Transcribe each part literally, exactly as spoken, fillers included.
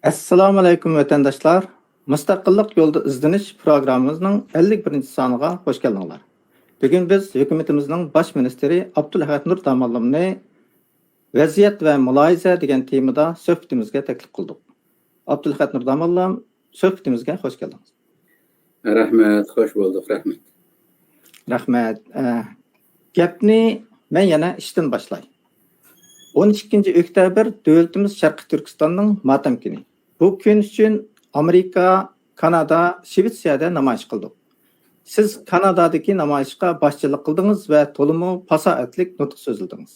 ئەسسالامۇئەلەيكۇم، ۋەتەنداشلار! مۇستەقىللىق يولىدا ئىزدىنىش پروگراممىمىزنىڭ ئەللىك بىرىنچى سانىغا خۇش كەلدىڭلار. بۈگۈن بىز ھۆكۈمىتىمىزنىڭ باش مىنىستىرى ئابدۇلئەھەد نۇر داموللامنى ۋەزىيەت ۋە مۇلاھىزە دېگەن تېمىدا سۆھبىتىمىزگە تەكلىپ قىلدۇق. ئابدۇلئەھەد نۇر داموللام، سۆھبىتىمىزگە خۇش كەلدىڭىز. رەھمەت، خوش بولدۇق، رەھمەت. رەھمەت. ئە، گەپنى مەن يەنە ئىشتىن باشلاي. ئون ئىككىنچى ئۆكتەبىر دۆلىتىمىز شەرقىي تۈركىستاننىڭ ماتەم كۈنى. بۇ كۈن ئۈچۈن ئامېرىكا، كانادا، شىۋېتسىيەدە نامايىش قىلدۇق. سىز كانادادىكى نامايىشقا باشچىلىق قىلدىڭىز ۋە تولىمۇ پاساھەتلىك نۇتۇق سۆزلىدىڭىز.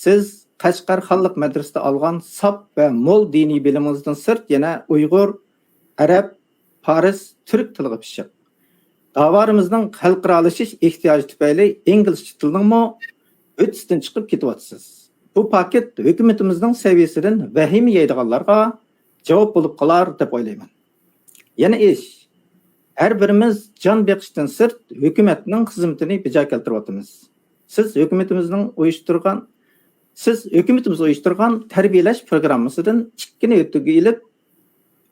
سىز قەشقەر خانلىق مەدرىسىدە ئالغان ساپ ۋە مول دىنىي بىلىمىڭىزدىن سىرت يەنە ئۇيغۇر، ئەرەب، پارس، تۈرك تىلىغا پىششىق. داۋالىرىمىزنىڭ خەلقئارالىشىش ئېھتىياجى تۈپەيلى ئىنگلىزچە تىلنىڭمۇ ئۆتىسىدىن چىقىپ كېتىۋاتىسىز. بۇ پاكىت ھۆكۈمىتىمىزنىڭ سەۋىيەسىدىن ۋەھىمە يەيدىغانلارغا جاۋاب بولۇپ قالار دەپ ئويلايمەن. يەنە ئىش، ھەر بىرىمىز جان بېقىشتىن سىرت ھۆكۈمەتنىڭ خىزمىتىنى بېجا كەلتۈرۈۋاتىمىز. سىز ھۆكۈمىتىمىزنىڭ ئۇيۇشتۇرغان، سىز ھۆكۈمىتىمىز ئۇيۇشتۇرغان تەربىيەلەش پروگراممىسىدىن ئىككىنى ھۆددىگە ئېلىپ،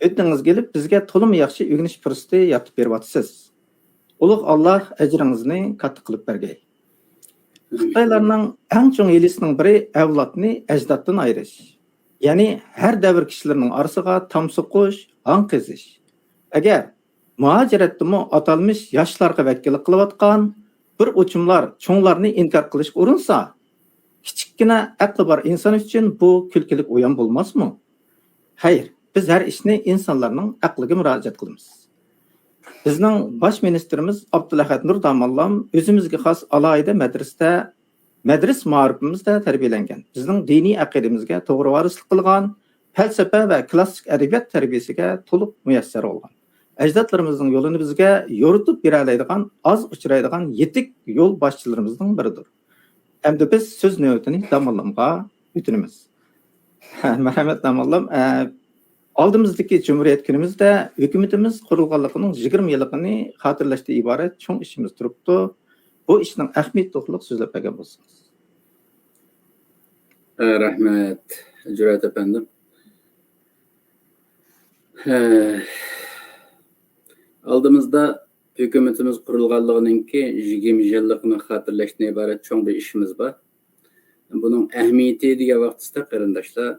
ھۆددىڭىزگە ئېلىپ، بىزگە تولىمۇ ياخشى ئۆگىنىش پۇرسىتى يارىتىپ بېرىۋاتىسىز. ئۇلۇغ ئاللاھ ئەجرىڭىزنى كاتتا قىلىپ بەرگەي. خىتايلارنىڭ ئەڭ چوڭ ھىيلىسىنىڭ بىرى ئەۋلادنى ئەجدادتىن ئايرىش. يەنى ھەر دەۋر كىشىلىرىنىڭ ئارىسىغا تام سوقۇش، ھاڭ قېزىش. ئەگەر مۇھاجىرەتتىمۇ ئاتالمىش ياشلارغا ۋەكىللىك قىلىۋاتقان بىر ئوچۇملار چوڭلارنى ئىنكار قىلىشقا ئۇرۇنسا، كىچىككىنە ئەقلى بار ئىنسان ئۈچۈن بۇ كۈلكىلىك ئويۇن بولماسمۇ؟ خەير، بىز ھەر ئىشنى ئىنسانلارنىڭ ئەقلىگە مۇراجىئەت قىلىمىز. بىزنىڭ باش مىنىستىرىمىز ئابدۇلئەھەد نۇر داموللام ئۆزىمىزگە خاس ئالاھىدە مەدرىسىدە، مەدرىس مائارىپىمىزدە تەربىيەلەنگەن. بىزنىڭ دىنىي ئەقىدىمىزگە توغرا ۋارىسلىق قىلغان، پەلسەپە ۋە كلاسسىك ئەدەبىيات تەربىيەسىگە تولۇق مۇيەسسەر بولغان، ئەجدادلىرىمىزنىڭ يولىنى بىزگە يورۇتۇپ بېرەلەيدىغان ئاز ئۇچرايدىغان يېتىك يولباشچىلىرىمىزنىڭ بىرىدۇر. ئەمدى بىز سۆز نۆۋىتىنى داموللامغا ئۆتۈنىمىز. مەرھەمەت، داموللام. ئە، ئالدىمىزدىكى جۇمھۇرىيەت كۈنىمىزدە ھۆكۈمىتىمىز قۇرۇلغانلىقىنىڭ يىگىرمە يىللىقىنى خاتىرىلەشتىن ئىبارەت چوڭ ئىشىمىز تۇرۇپتۇ. بۇ ئىشنىڭ ئەھمىيىتى توغرۇلۇق سۆزلەپ بەرگەن بولسىڭىز. ئە، رەھمەت، جۈرئەت ئەپەندىم. ھە، ئالدىمىزدا ھۆكۈمىتىمىز قۇرۇلغانلىقىنىڭكى يىگىرمە يىللىقىنى خاتىرىلەشتىن ئىبارەت چوڭ بىر ئىشىمىز بار. بۇنىڭ ئەھمىيىتى دېگەن ۋاقتىسىدا، قېرىنداشلار،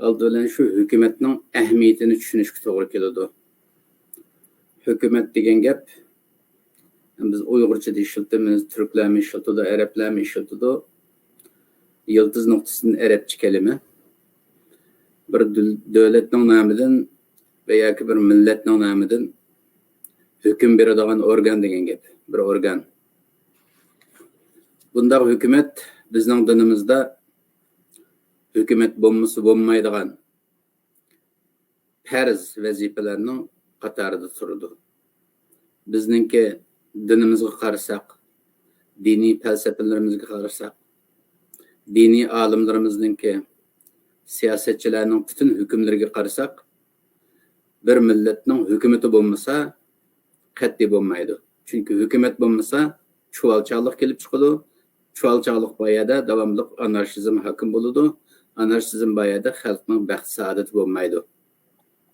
ئالدى بىلەن شۇ ھۆكۈمەتنىڭ ئەھمىيىتىنى چۈشىنىشكە توغرا كېلىدۇ. ھۆكۈمەت دېگەن گەپ، بىز ئۇيغۇرچىدا ئىشلىتىمىز، تۈركلەرمۇ ئىشلىتىدۇ، ئەرەبلەرمۇ ئىشلىتىدۇ. يىلتىز نۇقتىسىدىن ئەرەبچە كەلىمە. بىر دۆل-، دۆلەتنىڭ نامىدىن ۋە ياكى بىر مىللەتنىڭ نامىدىن ھۆكۈم بېرىدىغان ئورگان دېگەن گەپ، بىر ئورگان. بۇنداق ھۆكۈمەت بىزنىڭ دىنىمىزدا ھۆكۈمەت بولمىسا بولمايدىغان پەرز ۋەزىپىلەرنىڭ قاتارىدا تۇرىدۇ. بىزنىڭكى دىنىمىزغا قارىساق، دىنىي پەلسەپىلىرىمىزگە قارىساق، دىنىي ئالىملىرىمىزنىڭكى، سىياسەتچىلەرنىڭ پۈتۈن ھۆكۈملىرىگە قارىساق، بىر مىللەتنىڭ ھۆكۈمىتى بولمىسا، قەتئىي بولمايدۇ. چۈنكى ھۆكۈمەت بولمىسا، چۇۋالچاقلىق كېلىپ چىقىدۇ. چۇۋالچاقلىق بار يەردە داۋاملىق ئانارشىزم ھاكىم بولىدۇ. ئانارشىزم بار يەردە خەلقنىڭ بەخت-سائادىتى بولمايدۇ.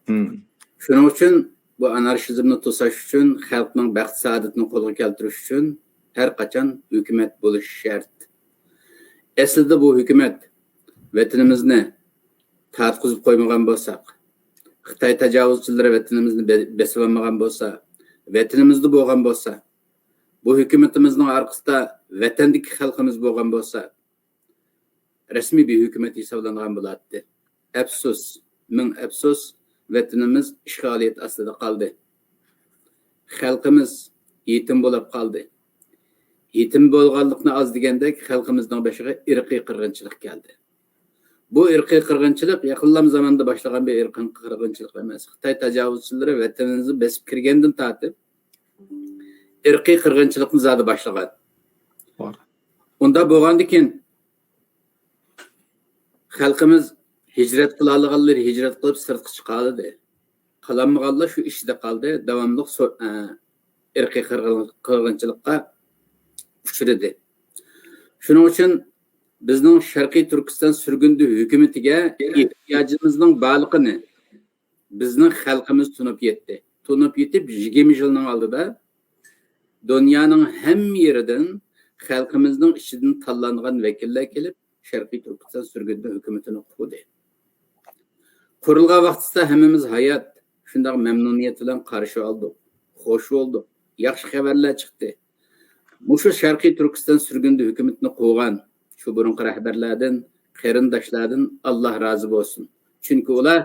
مم. شۇنىڭ ئۈچۈن بۇ ئانارشىزمنى توساش ئۈچۈن، خەلقنىڭ بەخت-سائادىتىنى قولغا كەلتۈرۈش ئۈچۈن ھەر قاچان ھۆكۈمەت بولۇشى شەرت. ئەسلىدە بۇ ھۆكۈمەت ۋەتىنىمىزنى تارتقۇزۇپ قويمىغان بولساق، خىتاي تاجاۋۇزچىلىرى ۋەتىنىمىزنى بە-، بېسىۋالمىغان بولسا، ۋەتىنىمىزدە بولغان بولسا، بۇ ھۆكۈمىتىمىزنىڭ ئارقىسىدا ۋەتەندىكى خەلقىمىز بولغان بولسا، رەسمىي بىر ھۆكۈمەت ھېسابلانغان بولاتتى. ئەپسۇس، مىڭ ئەپسۇس، ۋەتىنىمىز ئىشغالىيەت ئاستىدا قالدى. خەلقىمىز يېتىم بولاپ قالدى. يېتىم بولغانلىقنى ئاز دېگەندەك، خەلقىمىزنىڭ بېشىغا ئىرقىي قىرغىنچىلىق كەلدى. بۇ ئىرقىي قىرغىنچىلىق يېقىنلام زاماندا باشلىغان بىر ئىرقىي قىرغىنچىلىق ئەمەس. خىتاي تاجاۋۇزچىلىرى ۋەتىنىمىزنى بېسىپ كىرگەندىن تارتىپ، ئىرقىي قىرغىنچىلىقنى زادى باشلىغان. توغرا. ئۇنداق بولغاندىكىن، خەلقىمىز ھىجرەت قىلالىغانلىرى ھىجرەت قىلىپ سىرتقا چىقالىدى. قىلالمىغانلار شۇ ئىچىدە قالدى، داۋاملىق سو-، ئە، ئىرقىي قىرغىن-، قىرغىنچىلىققا ئۇچرىدى. شۇنىڭ ئۈچۈن بىزنىڭ شەرقىي تۈركىستان سۈرگۈندە ھۆكۈمىتىگە ئېھتىياجىمىزنىڭ بارلىقىنى بىزنىڭ خەلقىمىز تونۇپ يەتتى. تونۇپ يېتىپ، يىگىرمە يىلنىڭ ئالدىدا دۇنيانىڭ ھەممە يېرىدىن خەلقىمىزنىڭ ئىچىدىن تاللانغان ۋەكىللەر كېلىپ، شەرقىي تۈركىستان سۈرگۈندە ھۆكۈمىتىنى قۇردى. قۇرۇلغان ۋاقتىدا ھەممىمىز ھايات، شۇنداق مەمنۇنىيەت بىلەن قارشى ئالدۇق، خوش بولدۇق. ياخشى خەۋەرلەر چىقتى. مۇشۇ شەرقىي تۈركىستان سۈرگۈندە ھۆكۈمىتىنى قۇرغان شۇ بۇرۇنقى رەھبەرلەردىن، قېرىنداشلاردىن ئاللا رازى بولسۇن. چۈنكى ئۇلار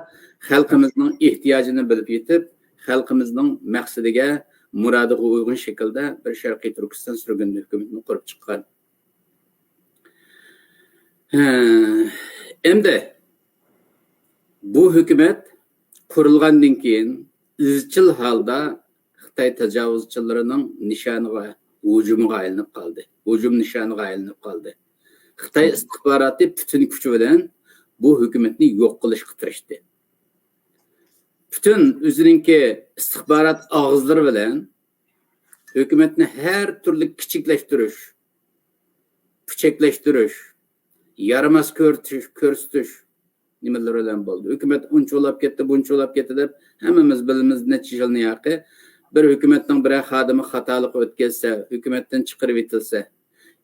خەلقىمىزنىڭ ئېھتىياجىنى بىلىپ يېتىپ، خەلقىمىزنىڭ مەقسىتىگە، مۇرادىغا ئۇيغۇن شەكىلدە بىر شەرقىي تۈركىستان سۈرگۈندە ھۆكۈمىتىنى قۇرۇپ چىققان. ھە، ئەمدى بۇ ھۆكۈمەت قۇرۇلغاندىن كېيىن ئىزچىل ھالدا خىتاي تاجاۋۇزچىلىرىنىڭ نىشانىغا، ھۇجۇمىغا ئايلىنىپ قالدى. ھۇجۇم نىشانىغا ئايلىنىپ قالدى. خىتاي ئىستىخباراتى پۈتۈن كۈچى بىلەن بۇ ھۆكۈمەتنى يوق قىلىشقا تىرىشتى. پۈتۈن ئۆزىنىڭكى ئىستىخبارات ئاغزىلىرى بىلەن ھۆكۈمەتنى ھەر تۈرلۈك كىچىكلەشتۈرۈش، پۈچەكلەشتۈرۈش، يارىماس كۆرسىتىش، كۆرسىتىش نېمىلىرى بىلەن بولدى. ھۆكۈمەت ئۇنچىۋالاپ كەتتى، بۇنچىۋالاپ كەتتى دەپ ھەممىمىز بىلىمىز نەچچە يىلنى ياقى. بىر ھۆكۈمەتنىڭ بىرەر خادىمى خاتالىق ئۆتكەزسە، ھۆكۈمەتتىن چىقىرىۋېتىلسە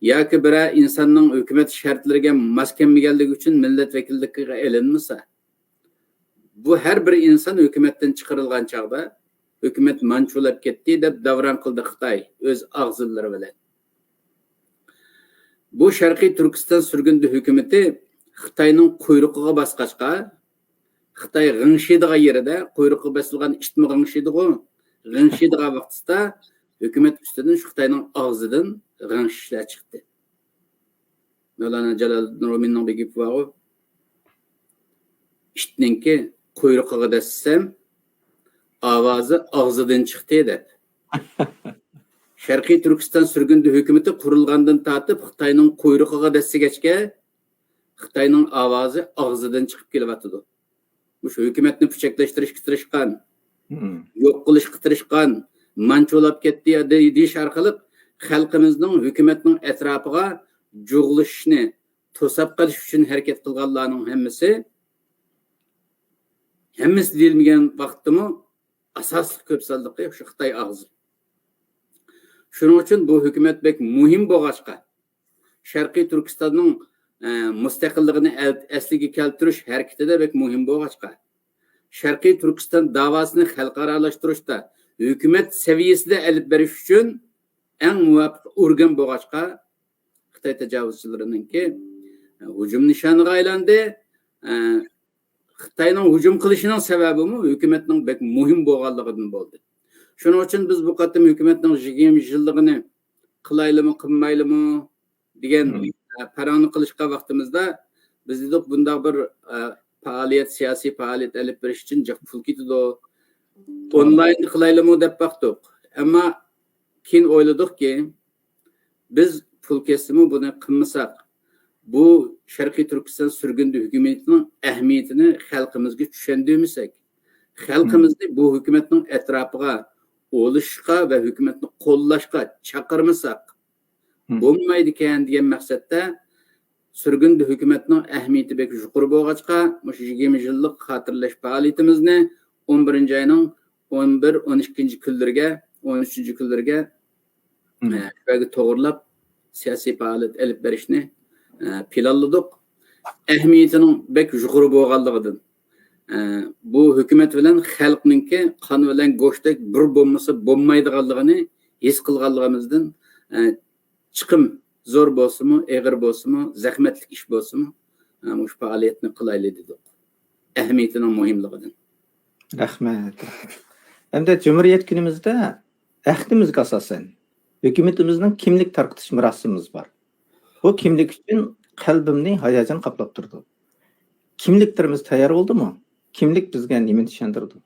ياكى بىرەر ئىنساننىڭ ھۆكۈمەت شەرتلىرىگە ماس كەلمىگەنلىكى ئۈچۈن مىللەت ۋەكىللىكىگە ئېلىنمىسا، بۇ ھەر بىر ئىنسان ھۆكۈمەتتىن چىقىرىلغان چاغدا، ھۆكۈمەت مانچۇلاپ كەتتى دەپ داۋراڭ قىلدى خىتاي ئۆز ئاغزىلىرى بىلەن. بۇ شەرقىي تۈركىستان سۈرگۈندە ھۆكۈمىتى خىتاينىڭ قۇيرۇقىغا باسقاچقا، خىتاي غىڭشىيدىغان يېرىدە، قۇيرۇقىغا بېسىلغان ئىتمۇ غىڭشىيدىغۇ، غىڭشىيدىغان ۋاقتىدا ھۆكۈمەت ئۈستىدىن شۇ خىتاينىڭ ئاغزىدىن غىڭشىشلار چىقتى. مەۋلانا جالالىدىن رومىنىڭ بىر گېپى بارغۇ، ئىتنىڭكى قۇيرۇقىغا دەسسەم، ئاۋازى ئاغزىدىن چىقتى دەپ. شەرقىي تۈركىستان سۈرگۈندە ھۆكۈمىتى قۇرۇلغاندىن تارتىپ خىتاينىڭ قۇيرۇقىغا دەسسىگەچكە، خىتاينىڭ ئاۋازى ئاغزىدىن چىقىپ كېلىۋاتىدۇ. مۇشۇ ھۆكۈمەتنى پۈچەكلەشتۈرۈشكە تىرىشقان، يوق قىلىشقا تىرىشقان، مانچۇلاپ كەتتى دېيىش ئارقىلىق خەلقىمىزنىڭ ھۆكۈمەتنىڭ ئەتراپىغا جۇغلىشىشنى توساپ قېلىش ئۈچۈن ھەرىكەت قىلغانلارنىڭ ھەممىسى، ھەممىسى دېيىلمىگەن ۋاقىتتىمۇ ئاساسلىق كۆپ سانلىقى شۇ خىتاي ئاغزى. شۇنىڭ ئۈچۈن بۇ ھۆكۈمەت بەك مۇھىم بولغاچقا، شەرقىي تۈركىستاننىڭ، ئە، مۇستەقىللىقىنى ئەل-، ئەسلىگە كەلتۈرۈش ھەرىكىتىدە بەك مۇھىم بولغاچقا، شەرقىي تۈركىستان داۋاسىنى خەلقئارالاشتۇرۇشتا ھۆكۈمەت سەۋىيەسىدە ئېلىپ بېرىش ئۈچۈن ئەڭ مۇۋاپىق ئورگان بولغاچقا، خىتاي تاجاۋۇزچىلىرىنىڭكى، ئە، ھۇجۇم نىشانىغا ئايلاندى. ئە، خىتاينىڭ ھۇجۇم قىلىشىنىڭ سەۋەبىمۇ ھۆكۈمەتنىڭ بەك مۇھىم بولغانلىقىدىن بولدى. شۇنىڭ ئۈچۈن بىز بۇ قېتىم ھۆكۈمەتنىڭ يىگىرمە يىللىقىنى قىلايلىمۇ، قىلمايلىمۇ دېگەن، ئە، پاراڭنى قىلىشقان ۋاقتىمىزدا بىز دېدۇق، بۇنداق بىر، ئە، پائالىيەت، سىياسىي پائالىيەت ئېلىپ بېرىش ئۈچۈن جىق پۇل كېتىدۇ. ئونلايندا قىلايلىمۇ دەپ باقتۇق. ئەمما كېيىن ئويلىدۇقكى، بىز پۇل كەتسىمۇ بۇنى قىلمىساق، بۇ شەرقىي تۈركىستان سۈرگۈندە ھۆكۈمىتىنىڭ ئەھمىيىتىنى خەلقىمىزگە چۈشەندۈرمىسەك، خەلقىمىزنى بۇ ھۆكۈمەتنىڭ ئەتراپىغا ئولىشىشقا ۋە ھۆكۈمەتنى قوللاشقا چاقىرمىساق، بولمايدىكەن دېگەن مەقسەتتە سۈرگۈندە ھۆكۈمەتنىڭ ئەھمىيىتى بەك يۇقىرى بولغاچقا، مۇشۇ يىگىرمە يىللىق خاتىرىلەش پائالىيىتىمىزنى ئون بىرىنچى ئاينىڭ ئون بىر، ئون ئىككىنچى كۈنلىرىگە، ئون ئۈچىنچى كۈنلىرىگە، ئە، شۇ يەرگە توغرىلاپ سىياسىي پائالىيەت ئېلىپ بېرىشنى، ئە، پىلانلىدۇق. ئەھمىيىتىنىڭ بەك يۇقىرى بولغانلىقىدىن، ئە، بۇ ھۆكۈمەت بىلەن خەلقنىڭكى قان بىلەن گۆشتەك بىر بولمىسا بولمايدىغانلىقىنى ھېس قىلغانلىقىمىزدىن، ئە، چىقىم زور بولسىمۇ، ئېغىر بولسىمۇ، زەھمەتلىك ئىش بولسىمۇ، ئە، مۇشۇ پائالىيەتنى قىلايلى دېدۇق. ئەھمىيىتىنىڭ مۇھىملىقىدىن. رەھمەت. ئەمدى جۇمھۇرىيەت كۈنىمىزدە ئەھدىمىزگە ئاساسەن، ھۆكۈمىتىمىزنىڭ كىملىك تارقىتىش مۇراسىمىمىز بار. بۇ كىملىك ئۈچۈن قەلبىمنى ھاياجان قاپلاپ تۇرىدۇ. كىملىكلىرىمىز تەييار بولدىمۇ؟ كىملىك بىزگە نېمىنى چۈشەندۈرىدۇ؟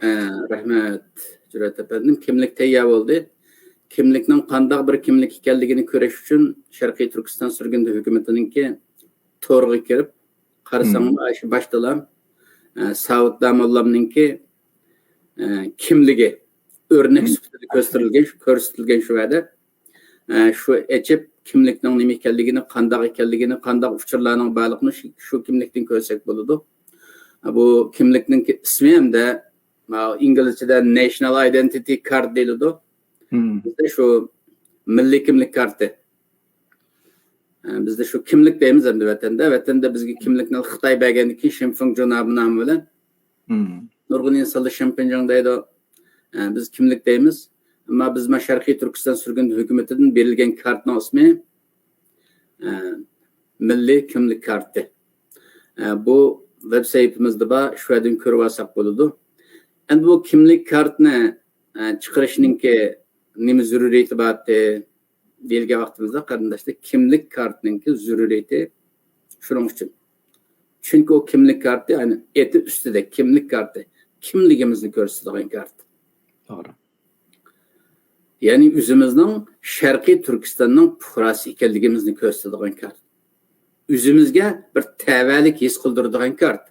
ئە، رەھمەت، جۈرئەت ئەپەندىم. كىملىك تەييار بولدى. كىملىكنىڭ قانداق بىر كىملىك ئىكەنلىكىنى كۆرۈش ئۈچۈن شەرقىي تۈركىستان سۈرگۈندە ھۆكۈمىتىنىڭكى تورىغا كىرىپ قارىساڭلار، شۇ باشتىلا، ئە، ساۋۇت داموللامنىڭكى، ئە، كىملىكى ئۆرنەك سۈپىتىدە كۆرسىتىلگەن، كۆرسىتىلگەن شۇ يەردە. ئە، شۇ ئېچىپ، كىملىكنىڭ نېمە ئىكەنلىكىنى، قانداق ئىكەنلىكىنى، قانداق ئۇچۇرلارنىڭ بارلىقىنى شۇ، شۇ كىملىكتىن كۆرسەك بولىدۇ. بۇ كىملىكنىڭ ئىسمى ھەمدە، ئا، ئىنگلىزچىدە نېشنال ئايدېنتىتى كارت دېيىلىدۇ. مم. بىزدە شۇ مىللىي كىملىك كارتى. ئە، بىزدە شۇ كىملىك دەيمىز ئەمدى ۋەتەندە. ۋەتەندە بىزگە كىملىكنى خىتاي بەرگەندىن كېيىن شىنفېڭ جۇنابى نامى بىلەن مم. نۇرغۇن ئىنسانلار شىنپىنجىڭ دەيدۇ. ئە، بىز كىملىك دەيمىز. ئەمما بىز مانا شەرقىي تۈركىستان سۈرگۈن ھۆكۈمىتىدىن بېرىلگەن كارتنىڭ ئىسمى، ئە، مىللىي كىملىك كارتى. ئە، بۇ ۋېب سەھىپىمىزدە بار، شۇ يەردىن كۆرۈۋالساق بولىدۇ. ئەمدى بۇ كىملىك كارتنى، ئە، چىقىرىشنىڭكى نېمە زۆرۈرىيىتى بارتى؟ دېيىلگەن ۋاقتىمىزدا، قېرىنداشلار، كىملىك كارتىنىڭكى زۆرۈرىيىتى شۇنىڭ ئۈچۈن. چۈنكى ئۇ كىملىك كارتى، يەنى ئېتى ئۈستىدە كىملىك كارتى، كىملىكىمىزنى كۆرسىتىدىغان كارت. توغرا. يەنى ئۆزىمىزنىڭ شەرقىي تۈركىستاننىڭ پۇقراسى ئىكەنلىكىمىزنى كۆرسىتىدىغان كارت. ئۆزىمىزگە بىر تەۋەلىك ھېس قىلدۇرىدىغان كارت.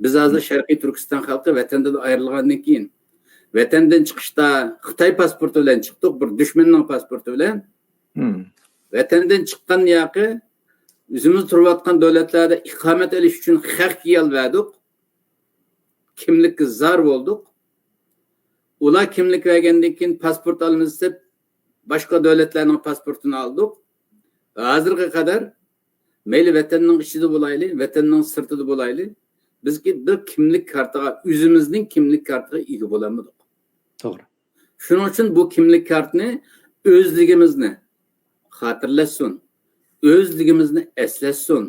بىز ھازىر شەرقىي تۈركىستان خەلقى ۋەتەندىن ئايرىلغاندىن كېيىن، ۋەتەندىن چىقىشتا خىتاي پاسپورتى بىلەن چىقتۇق، بىر دۈشمەننىڭ پاسپورتى بىلەن. مم. ۋەتەندىن چىققان ياقى ئۆزىمىز تۇرۇۋاتقان دۆلەتلەردە ئىقامەت ئېلىش ئۈچۈن خەقكە يالۋەردۇق. كىملىككە زار بولدۇق. ئۇلار كىملىك بەرگەندىن كېيىن پاسپورت ئالىمىز دەپ باشقا دۆلەتلەرنىڭ پاسپورتىنى ئالدۇق. ھازىرغا قەدەر مەيلى ۋەتەننىڭ ئىچىدە بولايلى، ۋەتەننىڭ سىرتىدا بولايلى، بىزكى بىر كىملىك كارتىغا، ئۆزىمىزنىڭ كىملىك كارتىغا ئىگە بولالمىدۇق. توغرا. شۇنىڭ ئۈچۈن بۇ كىملىك كارتىنى ئۆزلۈكىمىزنى خاتىرىلەتسۇن، ئۆزلۈكىمىزنى ئەسلەتسۇن،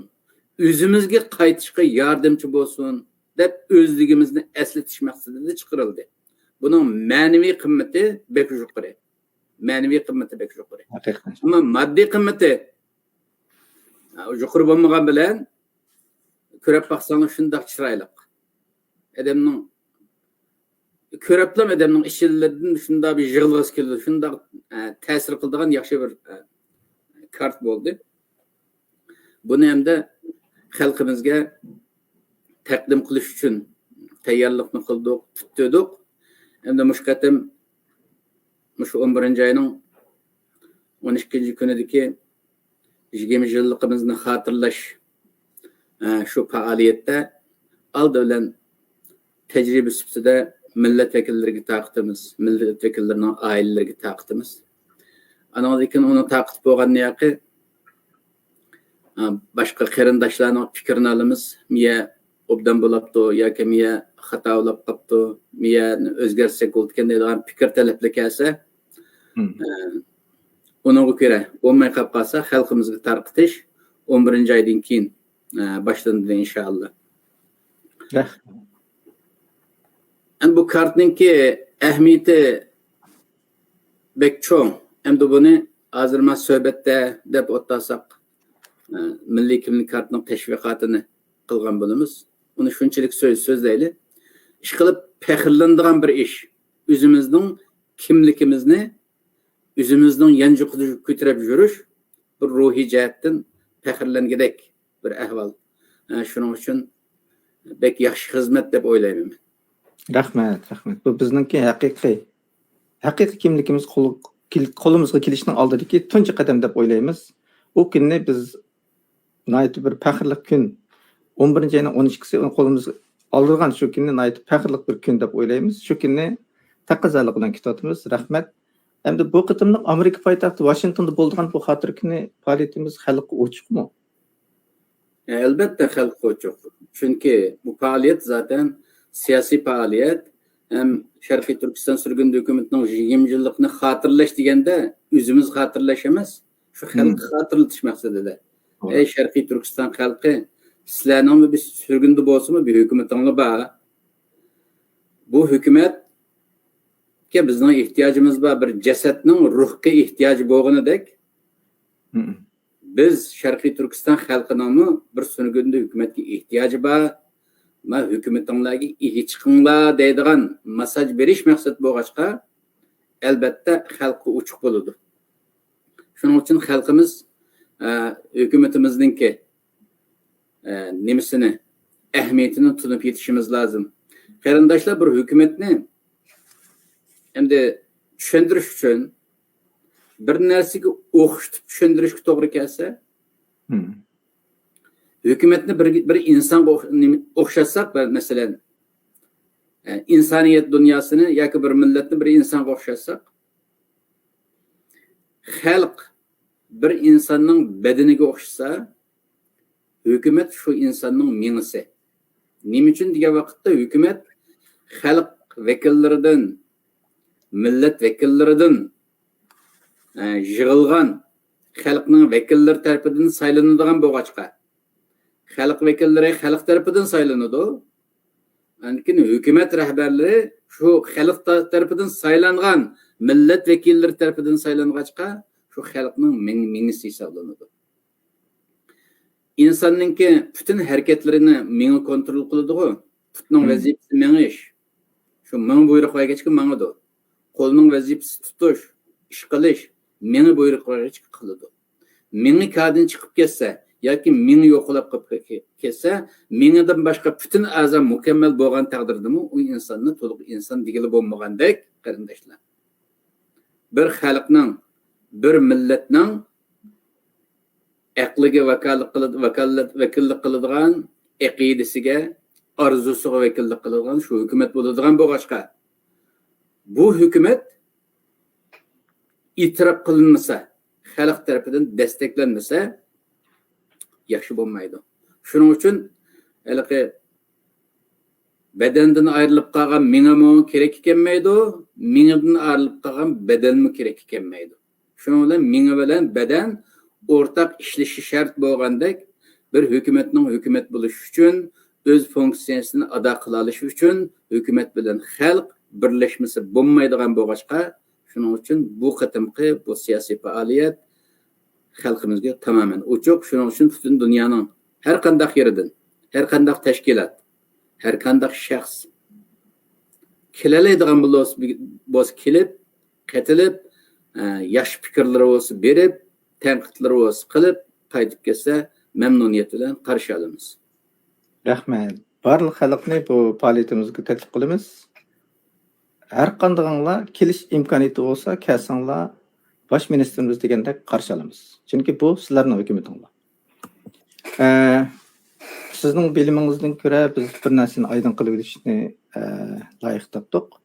ئۆزىمىزگە قايتىشقا ياردەمچى بولسۇن دەپ ئۆزلۈكىمىزنى ئەسلىتىش مەقسىتىدە چىقىرىلدى. بۇنىڭ مەنىۋى قىممىتى بەك يۇقىرى. مەنىۋى قىممىتى بەك يۇقىرى. ھەقىقەتەن. ئەمما ماددىي قىممىتى، ھە، يۇقىرى بولمىغان بىلەن كۆرۈپ باقساڭلار شۇنداق چىرايلىق. ئادەمنىڭ، كۆرۈپلا ئادەمنىڭ ئىچىدىن شۇنداق بىر يىغلىغۇسى كېلىدۇ، شۇنداق، ئە، تەسىر قىلىدىغان ياخشى بىر، ئە، كارت بولدى. بۇنى ھەمدە خەلقىمىزگە تەقدىم قىلىش ئۈچۈن تەييارلىقنى قىلدۇق، پۈتتۈردۇق. ئەمدى مۇشۇ قېتىم مۇشۇ ئون بىرىنچى ئاينىڭ ئون ئىككىنچى كۈنىدىكى يىگىرمە يىللىقىمىزنى خاتىرىلەش، ئە، شۇ پائالىيەتتە ئالدى بىلەن تەجرىبە سۈپىتىدە مىللەت ۋەكىللىرىگە تارقىتىمىز، مىللەت ۋەكىللىرىنىڭ ئائىلىلىرىگە تارقىتىمىز. ئانىڭدىن كېيىن ئۇنى تارقىتىپ بولغاندىن كېيىن، ئە، باشقا قېرىنداشلارنىڭ پىكرىنى ئالىمىز. مىيە ئوبدان بولاپتۇ ياكى مىيە خاتا بولاپ قاپتۇ، مىيەنى ئۆزگەرتسەك بولىدىكەن دەيدىغان پىكىر تەلەپلەر كەلسە، مم. ئە، ئۇنىڭغا كۆرە بولماي قاپ قالسا، خەلقىمىزگە تارقىتىش ئون بىرىنچى ئايدىن كېيىن، ئە، باشلىنىدۇ، ئىنشائاللا. رەھمەت. ئەمدى بۇ كارتنىڭكى ئەھمىيىتى بەك چوڭ. ئەمدى بۇنى ھازىر مانا سۆھبەتتە دەپ ئولتۇرساق، ئە، مىللىي كىملىك كارتىنىڭ تەشۋىقاتىنى قىلغان بولىمىز. ئۇنى شۇنچىلىك سۆز-، سۆزلەيلى. ئىشقىلىپ پەخىرلىنىدىغان بىر ئىش. ئۆزىمىزنىڭ كىملىكىمىزنى، ئۆزىمىزنىڭ يانچۇقىدا كۆتۈرۈپ يۈرۈش بىر روھىي جەھەتتىن پەخىرلەنگۈدەك بىر ئەھۋال. ئە، شۇنىڭ ئۈچۈن بەك ياخشى خىزمەت دەپ ئويلايمەن مەن. رەھمەت، رەھمەت. بۇ بىزنىڭكى ھەقىقىي، ھەقىقىي كىملىكىمىز قول-، كېل-، قولىمىزغا كېلىشنىڭ ئالدىدىكى تۇنجى قەدەم دەپ ئويلايمىز. ئۇ كۈننى بىز ناھايىتى بىر پەخىرلىك كۈن. ئون بىرىنچى ئاينىڭ ئون ئىككىسى قولىمىزغا ئالدۇرغان شۇ كۈننى ناھايىتى پەخىرلىك بىر كۈن دەپ ئويلايمىز. شۇ كۈننى تەقەززالىق بىلەن كۈتۈۋاتىمىز. رەھمەت. ئەمدى بۇ قېتىملىق ئامېرىكا پايتەختى ۋاشىنگتوندا بولىدىغان بۇ خاتىرە كۈنى پائالىيىتىمىز خەلققە ئوچۇقمۇ؟ ئەلبەتتە خەلققە ئوچۇق. چۈنكى بۇ پائالىيەت زاتەن سىياسىي پائالىيەت. ھەم شەرقىي تۈركىستان سۈرگۈندە ھۆكۈمىتىنىڭ يىگىرمە يىللىقىنى خاتىرىلەش دېگەندە ئۆزىمىز خاتىرىلەش ئەمەس، شۇ خەلققە خاتىرىلىتىش مەقسىتىدە. توغرا. ئەي شەرقىي تۈركىستان خەلقى، سىلەرنىڭمۇ بىر سۈرگۈندە بولسىمۇ بىر ھۆكۈمىتىڭلار بار. بۇ ھۆكۈمەتكە بىزنىڭ ئېھتىياجىمىز بار، بىر جەسەتنىڭ روھقا ئېھتىياجى بولغىنىدەك. مم. بىز شەرقىي تۈركىستان خەلقىنىڭمۇ بىر سۈرگۈندە ھۆكۈمەتكە ئېھتىياجى بار. ما ھۆكۈمىتىڭلارغا ئىگە چىقىڭلار دەيدىغان ماساج بېرىش مەقسەت بولغاچقا، ئەلبەتتە خەلققە ئوچۇق بولىدۇ. شۇنىڭ ئۈچۈن خەلقىمىز، ئە، ھۆكۈمىتىمىزنىڭكى، ئە، نېمىسىنى، ئەھمىيىتىنى تونۇپ يېتىشىمىز لازىم. قېرىنداشلار، بىر ھۆكۈمەتنى ئەمدى چۈشەندۈرۈش ئۈچۈن بىر نەرسىگە ئوخشىتىپ چۈشەندۈرۈشكە توغرا كەلسە، ھۆكۈمەتنى بىر، بىر ئىنسانغا ئوخ-، نېمە، ئوخشاتساق، مەسىلەن، ئە، ئىنسانىيەت دۇنياسىنى ياكى بىر مىللەتنى بىر ئىنسانغا ئوخشاتساق، خەلق بىر ئىنساننىڭ بەدىنىگە ئوخشىسا، ھۆكۈمەت شۇ ئىنساننىڭ مېڭىسى. نېمە ئۈچۈن دېگەن ۋاقىتتا، ھۆكۈمەت خەلق ۋەكىللىرىدىن، مىللەت ۋەكىللىرىدىن، ئە، يىغىلغان خەلقنىڭ ۋەكىللىرى تەرىپىدىن سايلىنىدىغان بولغاچقا، خەلق ۋەكىللىرى خەلق تەرىپىدىن سايلىنىدۇ. ئاندىن كېيىن ھۆكۈمەت رەھبەرلىرى شۇ خەلق تا-، تەرىپىدىن سايلانغان، مىللەت ۋەكىللىرى تەرىپىدىن سايلانغاچقا، شۇ خەلقنىڭ مېڭ-، مېڭىسى ھېسابلىنىدۇ. ئىنساننىڭكى پۈتۈن ھەرىكەتلىرىنى مېڭە كونترول قىلىدىغۇ. پۇتنىڭ ۋەزىپىسى مېڭىش. شۇ مېڭە بۇيرۇق بەرگەچكە ماڭىدۇ. قولنىڭ ۋەزىپىسى تۇتۇش، ئىش قىلىش. مېڭە بۇيرۇق بەرگەچكە قىلىدۇ. مېڭە كادىن چىقىپ كەتسە ياكى مېڭە يوقىلاپ قېلىپ كەتسە، مېڭىدىن باشقا پۈتۈن ئەزا مۇكەممەل بولغان تەقدىردىمۇ ئۇ ئىنساننى تولۇق ئىنسان دېگىلى بولمىغاندەك، قېرىنداشلار. بىر خەلقنىڭ، بىر مىللەتنىڭ ئەقلىگە ۋاكالىت قىلىد-، ۋاكالەت، ۋەكىللىك قىلىدىغان، ئەقىدىسىگە، ئارزۇسىغا ۋەكىللىك قىلىدىغان شۇ ھۆكۈمەت بولىدىغان بولغاچقا، بۇ ھۆكۈمەت ئېتىراپ قىلىنمىسا، خەلق تەرىپىدىن دەستەكلەنمىسە، ياخشى بولمايدۇ. شۇنىڭ ئۈچۈن ھېلىقى بەدەندىن ئايرىلىپ قالغان مېڭىمۇ كېرەككە كەلمەيدۇ، مېڭىدىن ئايرىلىپ قالغان بەدەنمۇ كېرەككە كەلمەيدۇ. شۇنىڭ بىلەن مېڭە بىلەن بەدەن ئورتاق ئىشلىشى شەرت بولغاندەك، بىر ھۆكۈمەتنىڭ ھۆكۈمەت بولۇشى ئۈچۈن، ئۆز فۇنكسىيەسىنى ئادا قىلالىشى ئۈچۈن ھۆكۈمەت بىلەن خەلق بىرلەشمىسە بولمايدىغان بولغاچقا، شۇنىڭ ئۈچۈن بۇ قېتىمقى بۇ سىياسىي پائالىيەت خەلقىمىزگە تامامەن ئوچۇق. شۇنىڭ ئۈچۈن پۈتۈن دۇنيانىڭ ھەر قانداق يېرىدىن، ھەر قانداق تەشكىلات، ھەر قانداق شەخس كېلەلەيدىغان بولسا، بولسا كېلىپ، قېتىلىپ، ئە، ياخشى پىكىرلىرى بولسا بېرىپ، تەنقىدلىرى بولسا قىلىپ، قايتىپ كەتسە، مەمنۇنىيەت بىلەن قارشى ئالىمىز. رەھمەت. بارلىق خەلقنى بۇ پائالىيىتىمىزگە تەكلىپ قىلىمىز. ھەر قاندىقىڭلار كېلىش ئىمكانىيىتى بولسا، كەلسەڭلار، باش مىنىستىرىمىز دېگەندەك قارشى ئالىمىز. چۈنكى بۇ سىلەرنىڭ ھۆكۈمىتىڭلار. ئە، سىزنىڭ بىلىمىڭىزدىن كۆرە بىز بىر نەرسىنى ئايدىڭ قىلىۋېلىشنى، ئە، لايىق تاپتۇق.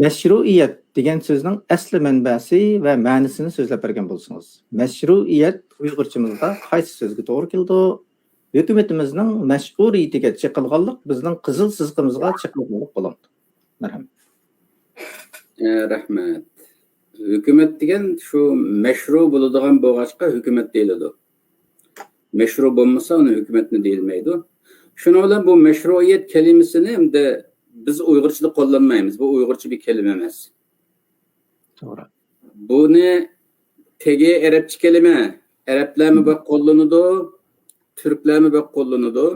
مەشرۇئىيەت دېگەن سۆزنىڭ ئەسلى مەنبەسى ۋە مەنىسىنى سۆزلەپ بەرگەن بولسىڭىز. مەشرۇئىيەت ئۇيغۇرچىمىزدا قايسى سۆزگە توغرا كېلىدۇ؟ ھۆكۈمىتىمىزنىڭ مەشرۇئىيىتىگە چېقىلغانلىق بىزنىڭ قىزىل سىزىقىمىزغا چېقىلغانلىق بولامدۇ؟ مەرھەمەت. ئە، رەھمەت. ھۆكۈمەت دېگەن شۇ مەشرۇ بولىدىغان بولغاچقا ھۆكۈمەت دېيىلىدۇ. مەشرۇ بولمىسا، ئۇنى ھۆكۈمەتنى دېيىلمەيدۇ. شۇنىڭ بىلەن بۇ مەشرۇئىيەت كەلىمىسىنى ئەمدى بىز ئۇيغۇرچىدا قوللانمايمىز. بۇ ئۇيغۇرچە بىر كەلىمە ئەمەس. توغرا. بۇنى تېگى ئەرەبچە كەلىمە. ئەرەبلەرمۇ بەك قوللىنىدۇ، تۈركلەرمۇ بەك قوللىنىدۇ.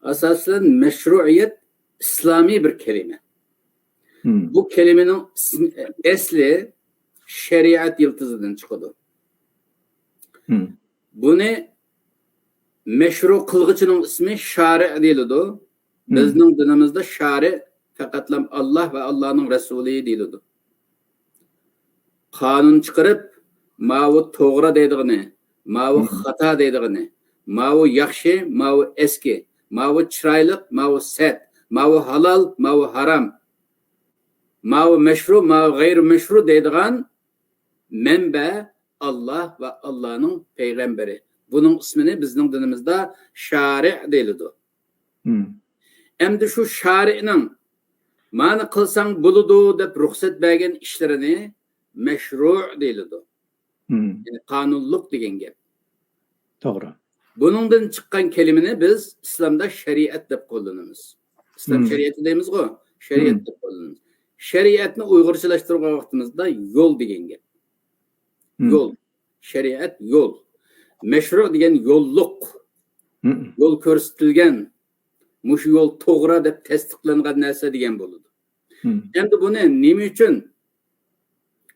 ئاساسەن، مەشرۇئىيەت ئىسلامىي بىر كەلىمە. بۇ كەلىمىنىڭ ئىسمى، ئەسلى شەرىئەت يىلتىزىدىن چىقىدۇ. بۇنى مەشرۇ قىلغۇچىنىڭ ئىسمى شارىئ دېيىلىدۇ. بىزنىڭ دىنىمىزدا شارىئ پەقەتلا ئاللا ۋە ئاللانىڭ رەسۇلى دېيىلىدۇ. قانۇن چىقىرىپ، ماۋۇ توغرا دەيدىغىنى، ماۋۇ خاتا دەيدىغىنى، ماۋۇ ياخشى، ماۋۇ ئەسكى، ماۋۇ چىرايلىق، ماۋۇ سەت، ماۋۇ ھالال، ماۋۇ ھارام، ماۋۇ مەشرۇ، ماۋۇ غەيرىي مەشرۇ دەيدىغان مەنبە ئاللا ۋە ئاللانىڭ پەيغەمبىرى. بۇنىڭ ئىسمىنى بىزنىڭ دىنىمىزدا شارىئ دېيىلىدۇ. ئەمدى شۇ شارىئنىڭ مانا قىلساڭ بولىدۇ دەپ رۇخسەت بەرگەن ئىشلىرىنى مەشرۇ دېيىلىدۇ. يەنى قانۇنلۇق دېگەن گەپ. توغرا. بۇنىڭدىن چىققان كەلىمىنى بىز ئىسلامدا شەرىئەت دەپ قوللىنىمىز. ئىسلام شەرىئىتى دەيمىزغۇ، شەرىئەت دەپ قوللىنىمىز. شەرىئەتنى ئۇيغۇرچىلاشتۇرغان ۋاقتىمىزدا يول دېگەن گەپ. يول. شەرىئەت يول. مەشرۇ دېگەن يوللۇق. يول كۆرسىتىلگەن. مۇشۇ يول توغرا دەپ تەستىقلانغان نەرسە دېگەن بولىدۇ. ئەمدى بۇنى نېمە ئۈچۈن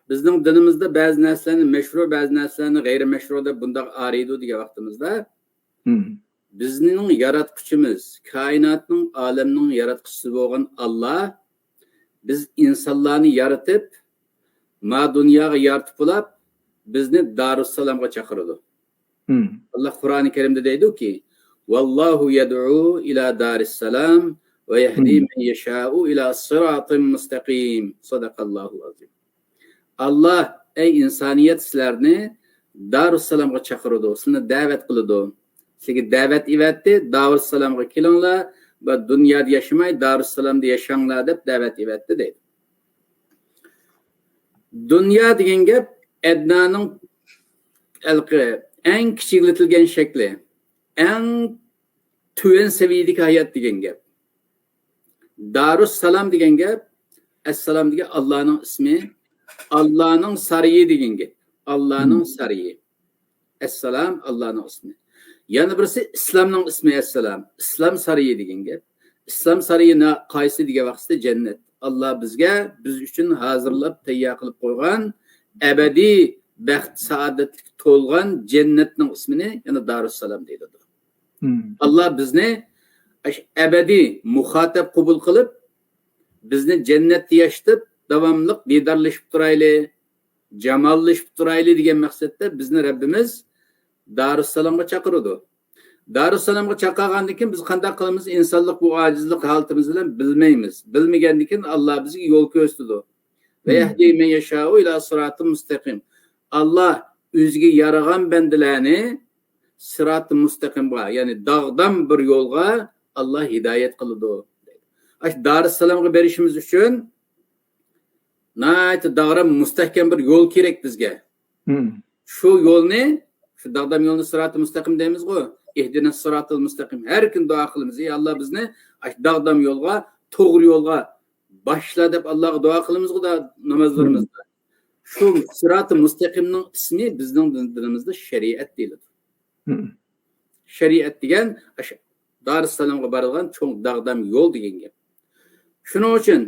بىزنىڭ دىنىمىزدا بەزى نەرسىلەرنى مەشرۇ، بەزى نەرسىلەرنى غەيرىي مەشرۇ دەپ بۇنداق ئايرىيدۇ دېگەن ۋاقتىمىزدا، بىزنىڭ ياراتقۇچىمىز، كائىناتنىڭ، ئالەمنىڭ ياراتقۇچىسى بولغان ئاللا بىز ئىنسانلارنى يارىتىپ، ما دۇنياغا يارىتىپ بولاپ، بىزنى دارۇسسالامغا چاقىرىدۇ. ئاللا قۇرئانى كەرىمدە دەيدۇكى، ۋاللاھۇ يەدئۇ ئىلا دارىسسالام ۋە يەھدى مەن يەشائۇ ئىلا سىراتىم مۇستەقىم. سەدەقەللاھۇل ئەزىم. ئاللا، ئەي ئىنسانىيەت، سىلەرنى دارۇسسالامغا چاقىرىدۇ، سىلەرنى دەۋەت قىلىدۇ. سىلەرگە دەۋەت ئېۋەتتى، دارۇسسالامغا كېلىڭلار، بۇ دۇنيادا ياشىماي، دارۇسسالامدا ياشاڭلار دەپ دەۋەت ئېۋەتتى دەيدۇ. دۇنيا دېگەن گەپ ئەدنانىڭ ھېلىقى ئەڭ كىچىكلىتىلگەن شەكلى، ئەڭ تۆۋەن سەۋىيەدىكى ھايات دېگەن گەپ. دارۇسسالام دېگەن گەپ، ئەسسالام دېگەن ئاللانىڭ ئىسمى، ئاللانىڭ سارىيى دېگەن گەپ. ئاللانىڭ سارىيى. ئەسسالام ئاللانىڭ ئىسمى. يەنە بىرسى ئىسلامنىڭ ئىسمى ئەسسالام. ئىسلام سارىيى دېگەن گەپ. ئىسلام سارىيى قايسى دېگەن ۋاقىتتا جەننەت. ئاللا بىزگە، بىز ئۈچۈن ھازىرلاپ تەييار قىلىپ قويغان ئەبەدىي بەخت سائادەتلىك تولغان جەننەتنىڭ ئىسمىنى يەنە دارۇسسالام دەيدۇ. ئاللا بىزنى ئەبەدىي مۇخاتەپ قوبۇل قىلىپ، بىزنى جەننەتتە ياشىتىپ، داۋاملىق دىدارلىشىپ تۇرايلى، جاماللىشىپ تۇرايلى دېگەن مەقسەتتە بىزنى رەببىمىز دارۇسسالامغا چاقىرىدۇ. دارۇسسالامغا چاقىرغاندىن كېيىن بىز قانداق قىلىمىز؟ ئىنسانلىق بۇ ئاجىزلىق ھالىتىمىز بىلەن بىلمەيمىز. بىلمىگەندىن كېيىن ئاللا بىزگە يول كۆرسىتىدۇ. ۋە يەھدى مەن يەشائۇ ئىلا سىراتىم مۇستەقىم. ئاللا ئۆزىگە يارىغان بەندىلەرنى سىراتى مۇستەقىمغا، يەنى داغدام بىر يولغا ئاللا ھىدايەت قىلىدۇ. ئاشۇ دارۇسسالامغا بېرىشىمىز ئۈچۈن ناھايىتى داغدام مۇستەھكەم بىر يول كېرەك بىزگە. شۇ يولنى، شۇ داغدام يولنى سىراتى مۇستەقىم دەيمىزغۇ. ئىھدىنەس سىراتىل مۇستەقىم. ھەر كۈنى دۇئا قىلىمىز. ئەي ئاللا، بىزنى ئاشۇ داغدام يولغا، توغرا يولغا باشلا دەپ ئاللاغا دۇئا قىلىمىزغۇ دا نامازلىرىمىزدا. شۇ سىراتى مۇستەقىمنىڭ ئىسمى بىزنىڭ دىن-، دىنىمىزدا شەرىئەت دېيىلىدۇ. شەرىئەت دېگەن ئاشۇ دارۇسسالامغا بارىدىغان چوڭ داغدام يول دېگەن گەپ. شۇنىڭ ئۈچۈن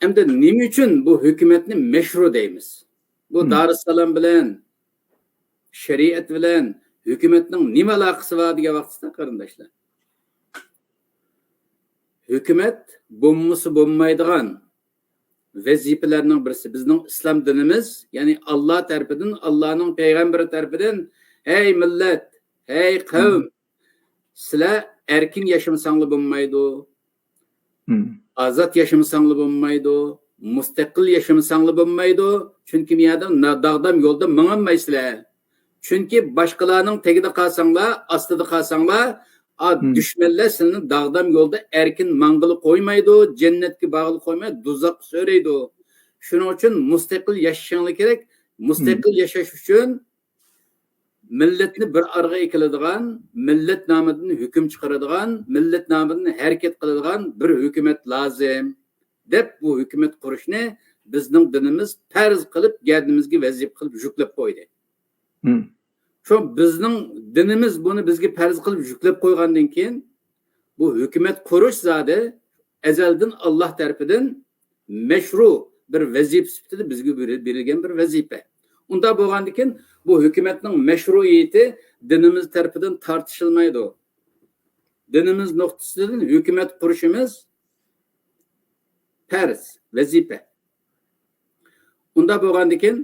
ئەمدى نېمە ئۈچۈن بۇ ھۆكۈمەتنى مەشرۇ دەيمىز؟ بۇ دارۇسسالام بىلەن، شەرىئەت بىلەن ھۆكۈمەتنىڭ نېمە ئالاقىسى بار دېگەن ۋاقتىدا، قېرىنداشلار، ھۆكۈمەت بولمىسا بولمايدىغان ۋەزىپىلەرنىڭ بىرسى. بىزنىڭ ئىسلام دىنىمىز، يەنى ئاللا تەرىپىدىن، ئاللانىڭ پەيغەمبىرى تەرىپىدىن، ھەي مىللەت، ھەي قەۋم، سىلەر ئەركىن ياشىمىساڭلار بولمايدۇ. ئازاد ياشىمىساڭلار بولمايدۇ. مۇستەقىل ياشىمىساڭلار بولمايدۇ. چۈنكى بۇ يەردە نا-، داغدام يولدا ماڭالمايسىلەر. چۈنكى باشقىلارنىڭ تېگىدە قالساڭلار، ئاستىدا قالساڭلار، ئا، دۈشمەنلەر سىلىنى داغدام يولدا ئەركىن ماڭغىلى قويمايدۇ، جەننەتكە بارغىلى قويمايدۇ، دوزاخقا سۆرەيدۇ. شۇنىڭ ئۈچۈن مۇستەقىل ياشىشىڭلار كېرەك. مۇستەقىل ياشاش ئۈچۈن مىللەتنى بىر ئارىغا ئەكېلىدىغان، مىللەت نامىدىن ھۆكۈم چىقىرىدىغان، مىللەت نامىدىن ھەرىكەت قىلىدىغان بىر ھۆكۈمەت لازىم، دەپ بۇ ھۆكۈمەت قۇرۇشنى بىزنىڭ دىنىمىز پەرز قىلىپ، گەدىنىمىزگە ۋەزىپە قىلىپ يۈكلەپ قويدى. شۇ بىزنىڭ دىنىمىز بۇنى بىزگە پەرز قىلىپ يۈكلەپ قويغاندىن كېيىن، بۇ ھۆكۈمەت قۇرۇش زادى ئەزەلدىن ئاللا تەرىپىدىن مەشرۇ بىر ۋەزىپە سۈپىتىدە بىزگە بېرىل-، بېرىلگەن بىر ۋەزىپە. ئۇنداق بولغاندىكىن، بۇ ھۆكۈمەتنىڭ مەشرۇئىيىتى دىنىمىز تەرىپىدىن تارتىشىلمايدۇ. دىنىمىز نۇقتىسىدىن ھۆكۈمەت قۇرۇشىمىز پەرز، ۋەزىپە. ئۇنداق بولغاندىكىن،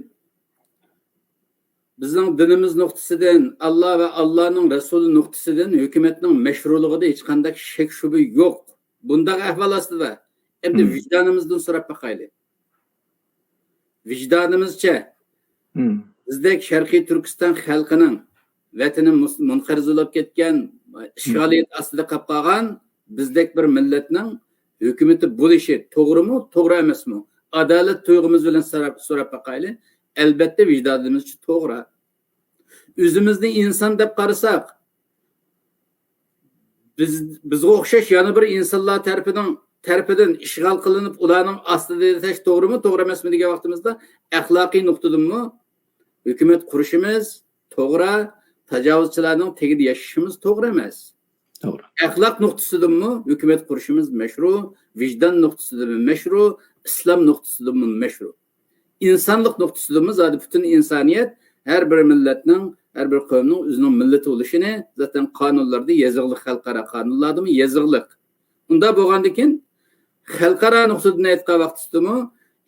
بىزنىڭ دىنىمىز نۇقتىسىدىن، ئاللا ۋە ئاللانىڭ رەسۇلى نۇقتىسىدىن ھۆكۈمەتنىڭ مەشرۇلۇقىدا ھېچقانداق شەك-شۈبھە يوق. بۇنداق ئەھۋال ئاستىدا، ئەمدى ۋىجدانىمىزدىن سوراپ باقايلى. ۋىجدانىمىزچە، بىزدەك شەرقىي تۈركىستان خەلقىنىڭ ۋەتىنى مۇس-، مۇنقەرز بولۇپ كەتكەن، ئىشغالىيەت ئاستىدا قاپ قالغان بىزدەك بىر مىللەتنىڭ ھۆكۈمىتى بولۇشى توغرىمۇ، توغرا ئەمەسمۇ؟ ئادالەت تۇيغۇمىز بىلەن سوراپ، سوراپ باقايلى. ئەلبەتتە، ۋىجدانىمىزچە توغرا. ئۆزىمىزنى ئىنسان دەپ قارىساق، بىز، بىزگە ئوخشاش يەنە بىر ئىنسانلار تەرىپىنىڭ، تەرىپىدىن ئىشغال قىلىنىپ، ئۇلارنىڭ ئاستىدا ياشاش توغرىمۇ، توغرا ئەمەسمۇ دېگەن ۋاقتىمىزدا، ئەخلاقىي نۇقتىدىنمۇ ھۆكۈمەت قۇرۇشىمىز توغرا، تاجاۋۇزچىلارنىڭ تېگىدە ياشىشىمىز توغرا ئەمەس. توغرا. ئەخلاق نۇقتىسىدىنمۇ ھۆكۈمەت قۇرۇشىمىز مەشرۇ، ۋىجدان نۇقتىسىدىنمۇ مەشرۇ، ئىسلام نۇقتىسىدىنمۇ مەشرۇ. ئىنسانلىق نۇقتىسىدىنمۇ زادى پۈتۈن ئىنسانىيەت ھەر بىر مىللەتنىڭ، ھەر بىر قەۋمنىڭ ئۆزىنىڭ مىللىتى بولۇشىنى زاتەن قانۇنلاردا يېزىقلىق، خەلقئارا قانۇنلاردىمۇ يېزىقلىق. ئۇنداق بولغاندىكىن، خەلقئارا نۇقتىدىن ئېيتقان ۋاقتىدىمۇ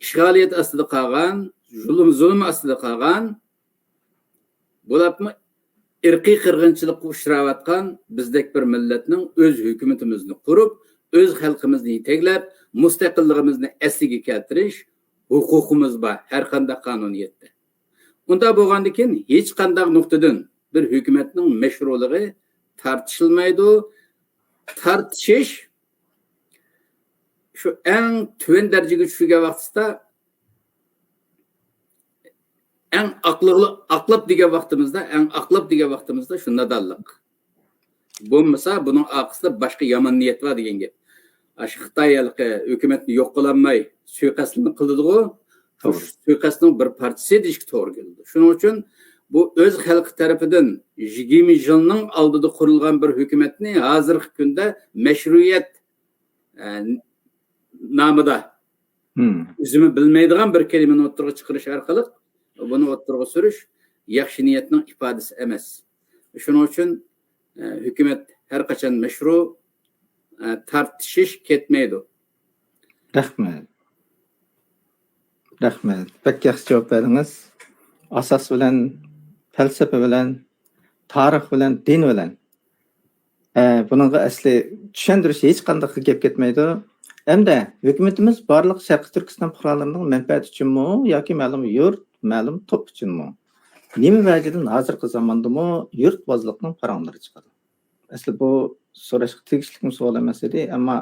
ئىشغالىيەت ئاستىدا قالغان، زۇلۇم، زۇلۇم ئاستىدا قالغان، بولۇپمۇ ئىرقىي قىرغىنچىلىققا ئۇچراۋاتقان بىزدەك بىر مىللەتنىڭ ئۆز ھۆكۈمىتىمىزنى قۇرۇپ، ئۆز خەلقىمىزنى يېتەكلەپ، مۇستەقىللىقىمىزنى ئەسلىگە كەلتۈرۈش ھوقۇقىمىز بار ھەر قانداق قانۇنىيەتتە. ئۇنداق بولغاندىن كېيىن ھېچقانداق نۇقتىدىن بىر ھۆكۈمەتنىڭ مەشرۇلۇقى تارتىشىلمايدۇ. تارتىشىش شۇ ئەڭ تۆۋەن دەرىجىگە چۈشۈرگەن ۋاقتىسىدا، ئەڭ ئاقلىق-، ئاقلاپ دېگەن ۋاقتىمىزدا، ئەڭ ئاقلاپ دېگەن ۋاقتىمىزدا شۇ نادانلىق. بولمىسا بۇنىڭ ئارقىسىدا باشقا يامان نىيەت بار دېگەن گەپ. ئاشۇ خىتاي ھېلىقى ھۆكۈمەتنى يوق قىلالماي سۇيىقەستلىرىنى قىلىدىغۇ، شۇ توغرا. سۇيىقەستنىڭ بىر پارچىسى دېيىشكە توغرا كېلىدۇ. شۇنىڭ ئۈچۈن بۇ ئۆز خەلقى تەرىپىدىن يىگىرمە يىلنىڭ ئالدىدا قۇرۇلغان بىر ھۆكۈمەتنى ھازىرقى كۈندە مەشرۇئىيەت، ئە، نامىدا مم. ئۆزىمۇ بىلمەيدىغان بىر كەلىمىنى ئوتتۇرىغا چىقىرىش ئارقىلىق بۇنى ئوتتۇرىغا سۈرۈش ياخشى نىيەتنىڭ ئىپادىسى ئەمەس. شۇنىڭ ئۈچۈن، ئە، ھۆكۈمەت ھەر قاچان مەشرۇ، ئە، تارتىشىش كەتمەيدۇ. رەھمەت. رەھمەت. بەك ياخشى جاۋاب بەردىڭىز. ئاساس بىلەن، پەلسەپە بىلەن، تارىخ بىلەن، دىن بىلەن. ئە، بۇنىڭغا ئەسلى چۈشەندۈرۈش ھېچقانداق گەپ كەتمەيدۇ. ئەمدى ھۆكۈمىتىمىز بارلىق شەرقىي تۈركىستان پۇقرالىرىنىڭ مەنپەئەتى ئۈچۈنمۇ ياكى مەلۇم يۇرت، مەلۇم توپ ئۈچۈنمۇ؟ نېمە ۋەجىدىن ھازىرقى زاماندىمۇ يۇرتۋازلىقنىڭ پاراڭلىرى چىقىدۇ؟ ئەسلى بۇ سوراشقا تېگىشلىكمۇ سوئال ئەمەس ئىدى، ئەمما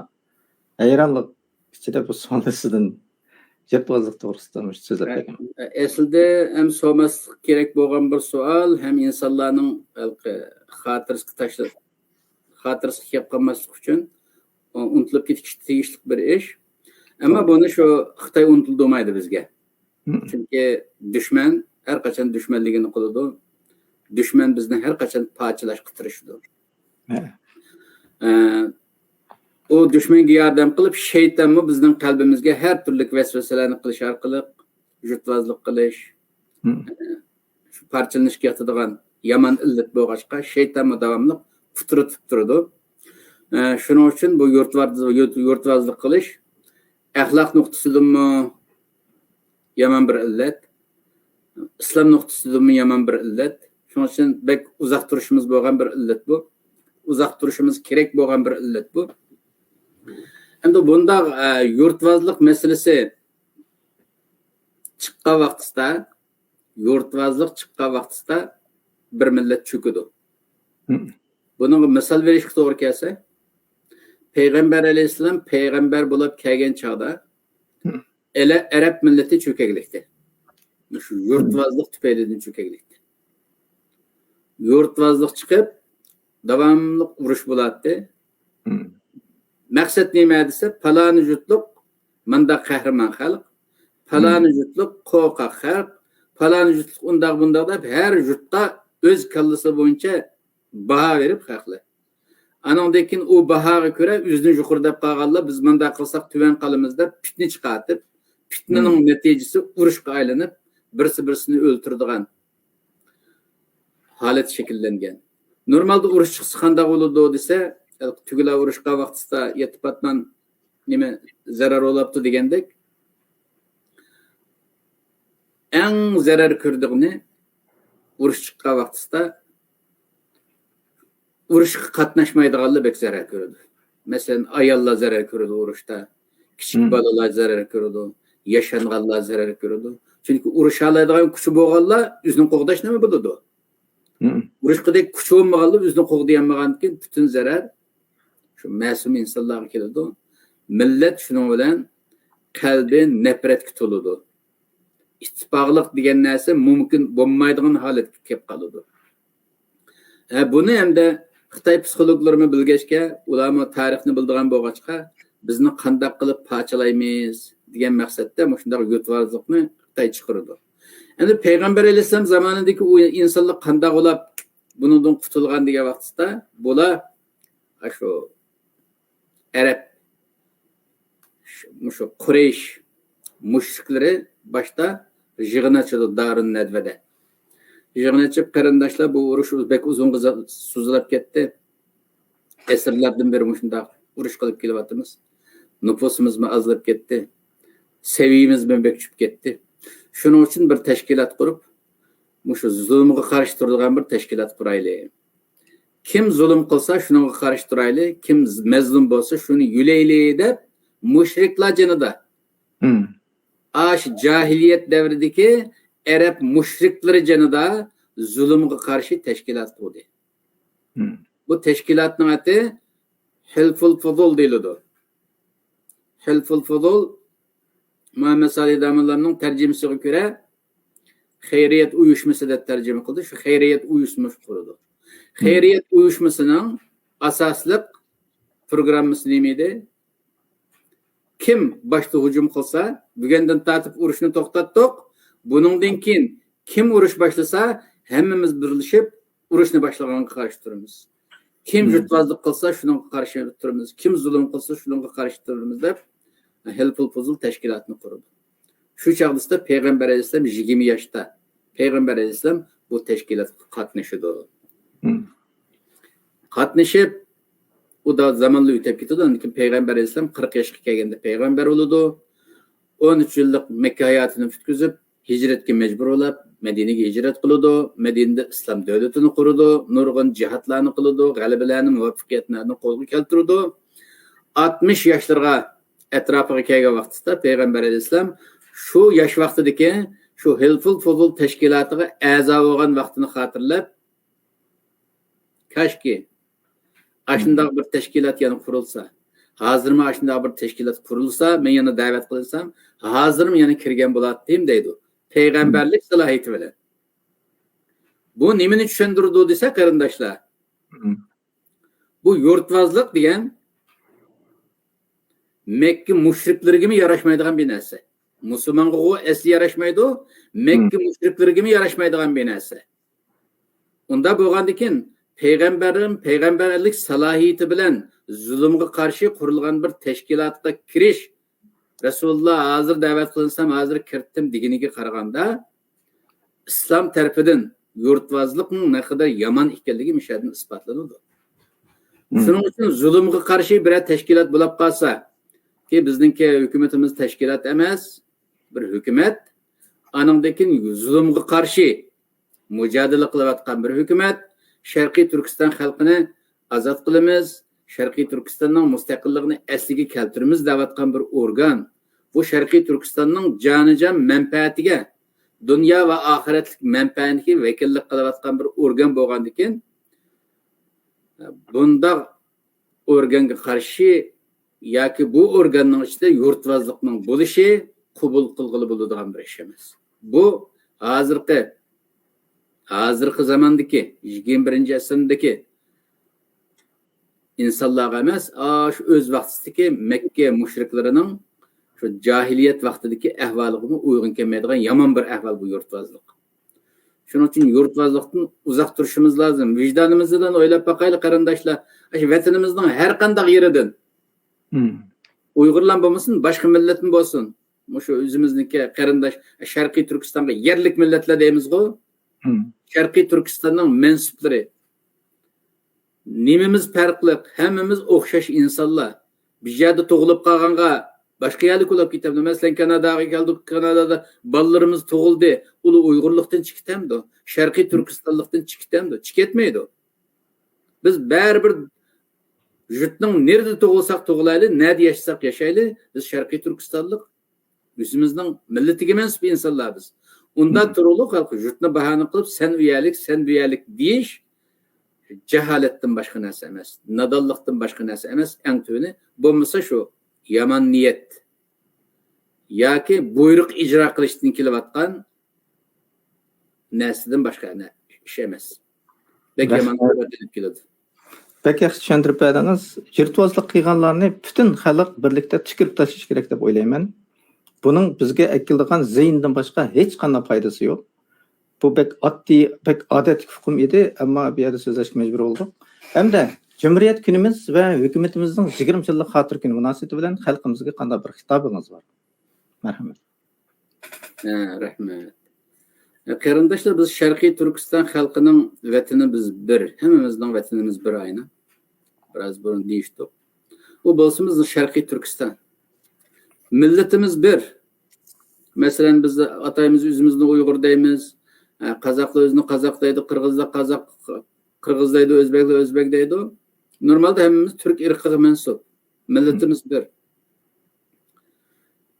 ھەيرانلىق ئىچىدە بۇ سوئالنى سىزدىن يۇرتۋازلىق توغرىسىدا مۇشۇ سۆزلەپ بەرگەن. ئەسلىدە ھەم سورىماسلىق كېرەك بولغان بىر سوئال، ھەم ئىنسانلارنىڭ ھېلىقى خاتىرىسىگە تاشلا-، خاتىرىسىگە كەپ قالماسلىق ئۈچۈن ئۇنتۇلۇپ كېتىشكە تېگىشلىك بىر ئىش. ئەمما توغرا. بۇنى شۇ خىتاي ئۇنتۇلدۇرمايدۇ بىزگە. مم. چۈنكى دۈشمەن ھەر قاچان دۈشمەنلىكىنى قىلىدۇ. دۈشمەن بىزنى ھەر قاچان پارچىلاشقا تىرىشىدۇ. ھە. ئە، ئۇ دۈشمەنگە ياردەم قىلىپ، شەيتانمۇ بىزنىڭ قەلبىمىزگە ھەر تۈرلۈك ۋەسۋەسىلەرنى قىلىش ئارقىلىق يۇرتۋازلىق قىلىش، مم. ئە، شۇ پارچىلىنىشقا ياتىدىغان يامان ئىللەت بولغاچقا، شەيتانمۇ داۋاملىق ئۇتتۇرۇتۇپ تۇرىدۇ. ئە، شۇنىڭ ئۈچۈن بۇ يۇرتۋاز-، يۇرت-، يۇرتۋازلىق قىلىش ئەخلاق نۇقتىسىدىنمۇ يامان بىر ئىللەت، ئىسلام نۇقتىسىدىنمۇ يامان بىر ئىللەت. شۇنىڭ ئۈچۈن بەك ئۇزاق تۇرۇشىمىز بولغان بىر ئىللەت بۇ. ئۇزاق تۇرۇشىمىز كېرەك بولغان بىر ئىللەت بۇ. ئەمدى بۇنداق، ئە، يۇرتۋازلىق مەسىلىسى چىققان ۋاقتىسىدا، يۇرتۋازلىق چىققان ۋاقتىسىدا بىر مىللەت چۆكىدۇ. مم. بۇنىڭغا مىسال بېرىشكە توغرا كەلسە، پەيغەمبەر ئەلەيھىسسالام پەيغەمبەر بولۇپ كەلگەن چاغدا، مم. ئەلە-، ئەرەب مىللىتى چۆكەكلىكتە. مۇشۇ يۇرتۋازلىق تۈپەيلىدىن چۆكەكلىكتە. يۇرتۋازلىق چىقىپ، داۋاملىق ئۇرۇش بولاتتى. مم. مەقسەت نېمە دېسە، پالانى جۇتلۇق مۇنداق قەھرىمان خەلق، پالانى مم. جۇتلۇق قورقاق خەلق، پالانى جۇتلۇق ئۇنداق بۇنداق دەپ، ھەر جۇتقا ئۆز كاللىسى بويىچە باھا بېرىپ خەقلەر. ئانىڭدىن كېيىن ئۇ باھاغا كۆرە ئۆزىنى يۇقىرى دەپ قالغانلار، بىز مۇنداق قىلساق تۆۋەن قالىمىز دەپ پىتنە چىقارتىپ، پىتنىنىڭ مم. نەتىجىسى ئۇرۇشقا ئايلىنىپ، بىرسى بىرسىنى ئۆلتۈرىدىغان ھالەت شەكىللەنگەن. نورمالدا ئۇرۇش چىقسا قانداق بولىدۇ دېسە، تۈگىلا ئۇرۇشقان ۋاقتىسىدا يەتتە پاتمان نېمە زەرەر بولاپتۇ دېگەندەك، ئەڭ زەرەر كۆرىدىغىنى ئۇرۇش چىققان ۋاقتىسىدا ئۇرۇشقا قاتناشمايدىغانلار بەك زەرەر كۆرىدۇ. مەسىلەن، ئاياللار زەرەر كۆرىدۇ ئۇرۇشتا، كىچىك مم. بالىلار زەرەر كۆرىدۇ، ياشانغانلار زەرەر كۆرىدۇ. چۈنكى ئۇرۇشالايدىغان كۈچى بولغانلار ئۆزىنى قوغداش نېمە بولىدۇ؟ مم. ئۇرۇشقۇدەك كۈچى بولمىغانلار ئۆزىنى قوغدىيالمىغاندىن كېيىن پۈتۈن زەرەر شۇ مەسۇم ئىنسانلارغا كېلىدۇ. مىللەت شۇنىڭ بىلەن قەلبى نەپرەتكە تولىدۇ. ئىتتىپاقلىق دېگەن نەرسە مۇمكىن بولمايدىغان ھالەتكە كېلىپ قالىدۇ. ھە، بۇنى ئەمدى خىتاي پسىخولوگلىرىمۇ بىلگەچكە، ئۇلارمۇ تارىخنى بىلىدىغان بولغاچقا، بىزنى قانداق قىلىپ پارچىلايمىز دېگەن مەقسەتتە مۇشۇنداق يۇرتۋازلىقنى خىتاي چىقىرىدۇ. ئەمدى پەيغەمبەر ئەلەيھىسسالام زامانىدىكى ئۇ ئىنسانلار قانداق بولۇپ بۇنىڭدىن قۇتۇلغان دېگەن ۋاقتىسىدا، بۇلار ئاشۇ ئەرەب، مۇشۇ قۇرەيش مۇشرىكلىرى باشتا يىغىن ئاچىدۇ دارۇن نەدۋەدە. يىغىن ئېچىپ، قېرىنداشلار، بۇ ئۇرۇش بەك ئۇزۇنغا زا-، سوزۇلۇپ كەتتى. ئەسىرلەردىن بېرى مۇشۇنداق ئۇرۇش قىلىپ كېلىۋاتىمىز. نوپۇسىمىزمۇ ئازلاپ كەتتى. سەۋىيىمىزمۇ بەك چۈشۈپ كەتتى. شۇنىڭ ئۈچۈن بىر تەشكىلات قۇرۇپ، مۇشۇ زۇلۇمغا قارشى تۇرىدىغان بىر تەشكىلات قۇرايلى. كىم زۇلۇم قىلسا، شۇنىڭغا قارشى تۇرايلى. كىم مەزلۇم بولسا، شۇنى يۆلەيلى دەپ، مۇشرىكلار جېنىدا، ئاشۇ جاھىلىيەت دەۋرىدىكى ئەرەب مۇشرىكلىرى جېنىدا زۇلۇمغا قارشى تەشكىلات قۇردى. بۇ تەشكىلاتنىڭ ئاتى ھىلفۇل فۇزۇل دېيىلىدۇ. ھىلفۇل فۇزۇل مۇھەممەد سالىھ داموللامنىڭ تەرجىمىسىگە كۆرە، خەيرىيەت ئۇيۇشمىسى دەپ تەرجىمە قىلدى. شۇ خەيرىيەت ئۇيۇشمىسى قۇرىدۇ. خەيرىيەت ئۇيۇشمىسىنىڭ ئاساسلىق پروگراممىسى نېمە ئىدى؟ كىم باشتا ھۇجۇم قىلسا، بۈگۈندىن تارتىپ ئۇرۇشنى توختاتتۇق. بۇنىڭدىن كېيىن كىم ئۇرۇش باشلىسا، ھەممىمىز بىرلىشىپ ئۇرۇشنى باشلىغانغا قارشى تۇرىمىز. كىم يۇرتۋازلىق قىلسا، شۇنىڭغا قارشى تۇرىمىز. كىم زۇلۇم قىلسا، شۇنىڭغا قارشى تۇرىمىز دەپ، ھىلفۇل فۇزۇل تەشكىلاتىنى قۇرىدۇ. شۇ چاغدا پەيغەمبەر ئەلەيھىسسالام يىگىرمە ياشتا. پەيغەمبەر ئەلەيھىسسالام بۇ تەشكىلاتقا قاتنىشىدۇ. قاتنىشىپ، ئۇ دا زامانلا ئۆتۈپ كېتىدۇ. ئاندىن كېيىن پەيغەمبەر ئەلەيھىسسالام قىرىق ياشقا كەلگەندە پەيغەمبەر بولىدۇ. ئون ئۈچ يىللىق مەككە ھاياتىنى ئۆتكۈزۈپ، ھىجرەتكە مەجبۇر بولۇپ، مەدىنىگە ھىجرەت قىلىدۇ. مەدىنىدە ئىسلام دۆلىتىنى قۇرىدۇ. نۇرغۇن جىھادلارنى قىلىدۇ. غەلىبىلەرنى، مۇۋەپپەقىيەتلەرنى قولغا كەلتۈرىدۇ. ئاتمىش ياشلىرىغا ئەتراپىغا كەلگەن ۋاقتىدا پەيغەمبەر ئەلەيھىسسالام شۇ ياش ۋاقتىدىكى شۇ ھىلفۇل فۇزۇل تەشكىلاتىغا ئەزا بولغان ۋاقتىنى خاتىرىلەپ، كاشكى، ئاشۇنداق بىر تەشكىلات يەنە قۇرۇلسا، ھازىرمۇ ئاشۇنداق بىر تەشكىلات قۇرۇلسا، مەن يەنە دەۋەت قىلىنسام، ھازىرمۇ يەنە كىرگەن بولاتتىم دەيدۇ. پەيغەمبەرلىك سالاھىيىتى بىلەن. بۇ نېمىنى چۈشەندۈرىدۇ دېسە، قېرىنداشلار، بۇ يۇرتۋازلىق دېگەن مەككە مۇشرىكلىرىگىمۇ ياراشمايدىغان بىر نەرسە. مۇسۇلمانغىغۇ ئەسلى ياراشمايدۇ، مەككە مۇشرىكلىرىگىمۇ ياراشمايدىغان بىر نەرسە. ئۇنداق بولغاندىكىن، پەيغەمبەرنىڭ پەيغەمبەرلىك سالاھىيىتى بىلەن زۇلۇمغا قارشى قۇرۇلغان بىر تەشكىلاتقا كىرىش، رەسۇلۇللا ھازىر دەۋەت قىلىنسام، ھازىر كىرتتىم دېگىنىگە قارىغاندا، ئىسلام تەرىپىدىن يۇرتۋازلىقنىڭ نەقەدەر يامان ئىكەنلىكى مۇشۇ يەردىن ئىسپاتلىنىدۇ. شۇنىڭ ئۈچۈن زۇلۇمغا قارشى بىرەر تەشكىلات بولۇپ قالسا، كى بىزنىڭكى ھۆكۈمىتىمىز تەشكىلات ئەمەس، بىر ھۆكۈمەت، ئانىڭدىن كېيىن زۇلۇمغا قارشى مۇجادىلە قىلىۋاتقان بىر ھۆكۈمەت، شەرقىي تۈركىستان خەلقىنى ئازاد قىلىمىز، شەرقىي تۈركىستاننىڭ مۇستەقىللىقىنى ئەسلىگە كەلتۈرىمىز دەۋاتقان بىر ئورگان، بۇ شەرقىي تۈركىستاننىڭ جانىجان مەنپەئەتىگە، دۇنيا ۋە ئاخىرەتلىك مەنپەئەتىگە ۋەكىللىك قىلىۋاتقان بىر ئورگان بولغاندىكىن، بۇنداق ئورگانغا قارشى ياكى بۇ ئورگاننىڭ ئىچىدە يۇرتۋازلىقنىڭ بولۇشى قوبۇل قىلغىلى بولىدىغان بىر ئىش ئەمەس. بۇ ھازىرقى، ھازىرقى زاماندىكى، يىگىرمە بىرىنچى ئەسىردىكى ئىنسانلارغا ئەمەس، ئا، شۇ ئۆز ۋاقتىدىكى مەككە مۇشرىكلىرىنىڭ شۇ جاھىلىيەت ۋاقتىدىكى ئەھۋالىغىمۇ ئۇيغۇن كەلمەيدىغان يامان بىر ئەھۋال بۇ يۇرتۋازلىق. شۇنىڭ ئۈچۈن يۇرتۋازلىقتىن ئۇزاق تۇرۇشىمىز لازىم. ۋىجدانىمىز بىلەن ئويلاپ باقايلى، قېرىنداشلار. ئاشۇ ۋەتىنىمىزنىڭ ھەر قانداق يېرىدىن، ئۇيغۇرلار بولمىسۇن، باشقا مىللەتمۇ بولسۇن، مۇشۇ ئۆزىمىزنىڭكى قېرىنداش، شەرقىي تۈركىستانغا يەرلىك مىللەتلەر دەيمىزغۇ. شەرقىي تۈركىستاننىڭ مەنسۇپلىرى. نېمىمىز پەرقلىق؟ ھەممىمىز ئوخشاش ئىنسانلار. بىر يەردە تۇغۇلۇپ قالغانغا باشقا يەرلىك بولۇپ كېتەمدۇ؟ مەسىلەن، كاناداغا كەلدۇق، كانادادا بالىلىرىمىز تۇغۇلدى. ئۇلار ئۇيغۇرلۇقتىن چىقىتەمدۇ؟ شەرقىي تۈركىستانلىقتىن چىقىتەمدۇ؟ چىقىتمەيدۇ. بىز بەرىبىر يۇرتنىڭ نېرىدە تۇغۇلساق تۇغۇلايلى، نەدە ياشىساق ياشايلى، بىز شەرقىي تۈركىستانلىق. ئۆزىمىزنىڭ مىللىتىگە مەنسۇپ ئىنسانلار بىز. ئۇندا تۇرۇلۇق خەلق يۇرتنى باھانە قىلىپ، سەن ئۇ يەرلىك، سەن بۇ يەرلىك دېيىش جاھالەتتىن باشقا نەرسە ئەمەس، نادانلىقتىن باشقا نەرسە ئەمەس. ئەڭ تۆۋىنى بولمىسا شۇ يامان نىيەت ياكى بۇيرۇق ئىجرا قىلىشتىن كېلىۋاتقان نەرسىدىن باشقا نە-، ئىش ئەمەس. بەك يامان خەۋەر ئېلىپ كېلىدۇ. بەك ياخشى چۈشەندۈرۈپ بەردىڭىز. يۇرتۋازلىق قىلغانلارنى پۈتۈن خەلق بىرلىكتە تۈكۈرۈپ تاشلاش كېرەك دەپ ئويلايمەن. بۇنىڭ بىزگە ئەكېلىدىغان زىيىنىدىن باشقا ھېچقانداق پايدىسى يوق. بۇ بەك ئاددىي، بەك ئادەتتىكى ئۇقۇم ئىدى، ئەمما بۇ يەردە سۆزلەشكە مەجبۇر بولدۇق. ھەمدە جۇمھۇرىيەت كۈنىمىز ۋە ھۆكۈمىتىمىزنىڭ يىگىرمە يىللىق خاتىرە كۈنى مۇناسىۋىتى بىلەن خەلقىمىزگە قانداق بىر خىتابىڭىز بار؟ مەرھەمەت. ھە، رەھمەت. قېرىنداشلار، بىز شەرقىي تۈركىستان خەلقىنىڭ ۋەتىنى بىز بىر. ھەممىمىزنىڭ ۋەتىنىمىز بىر ئاينا. بىراز بۇرۇن دېيىشتۇق. ئۇ بولسىمىز شەرقىي تۈركىستان. مىللىتىمىز بىر. مەسىلەن، بىز ئاتايمىز ئۆزىمىزنى ئۇيغۇر دەيمىز. ئە، قازاقلار ئۆزىنى قازاق دەيدۇ، قىرغىزلار قازاق، قىرغىز دەيدۇ، ئۆزبەكلەر ئۆزبەك دەيدۇ. نورمالدا ھەممىمىز تۈرك ئىرقىغا مەنسۇپ. مىللىتىمىز بىر.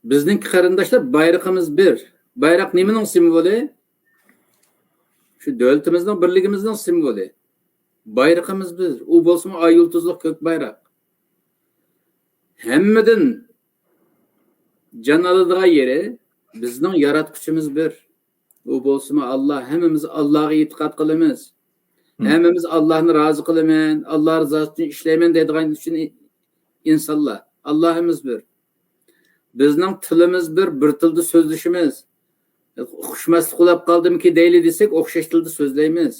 بىزنىڭكى قېرىنداشلار، بايرىقىمىز بىر. بايراق نېمىنىڭ سىمۋولى؟ شۇ دۆلىتىمىزنىڭ، بىرلىكىمىزنىڭ سىمۋولى. بايرىقىمىز بىر. ئۇ بولسىمۇ ئاي يۇلتۇزلۇق كۆك بايراق. ھەممىدىن جان ئالىدىغان يېرى، بىزنىڭ ياراتقۇچىمىز بىر. ئۇ بولسىمۇ ئاللا. ھەممىمىز ئاللاغا ئېتىقاد قىلىمىز. ھەممىمىز ئاللانى رازى قىلىمەن، ئاللا رىزاسى ئۈچۈن ئىشلەيمەن دەيدىغان ئۈچۈن ئىنسانلار. ئاللا ھەممىمىز بىر. بىزنىڭ تىلىمىز بىر، بىر تىلدا سۆزلىشىمىز. ئۇقۇشماسلىق بولۇپ قالدىمىكى دەيلى دېسەك، ئوخشاش تىلدا سۆزلەيمىز.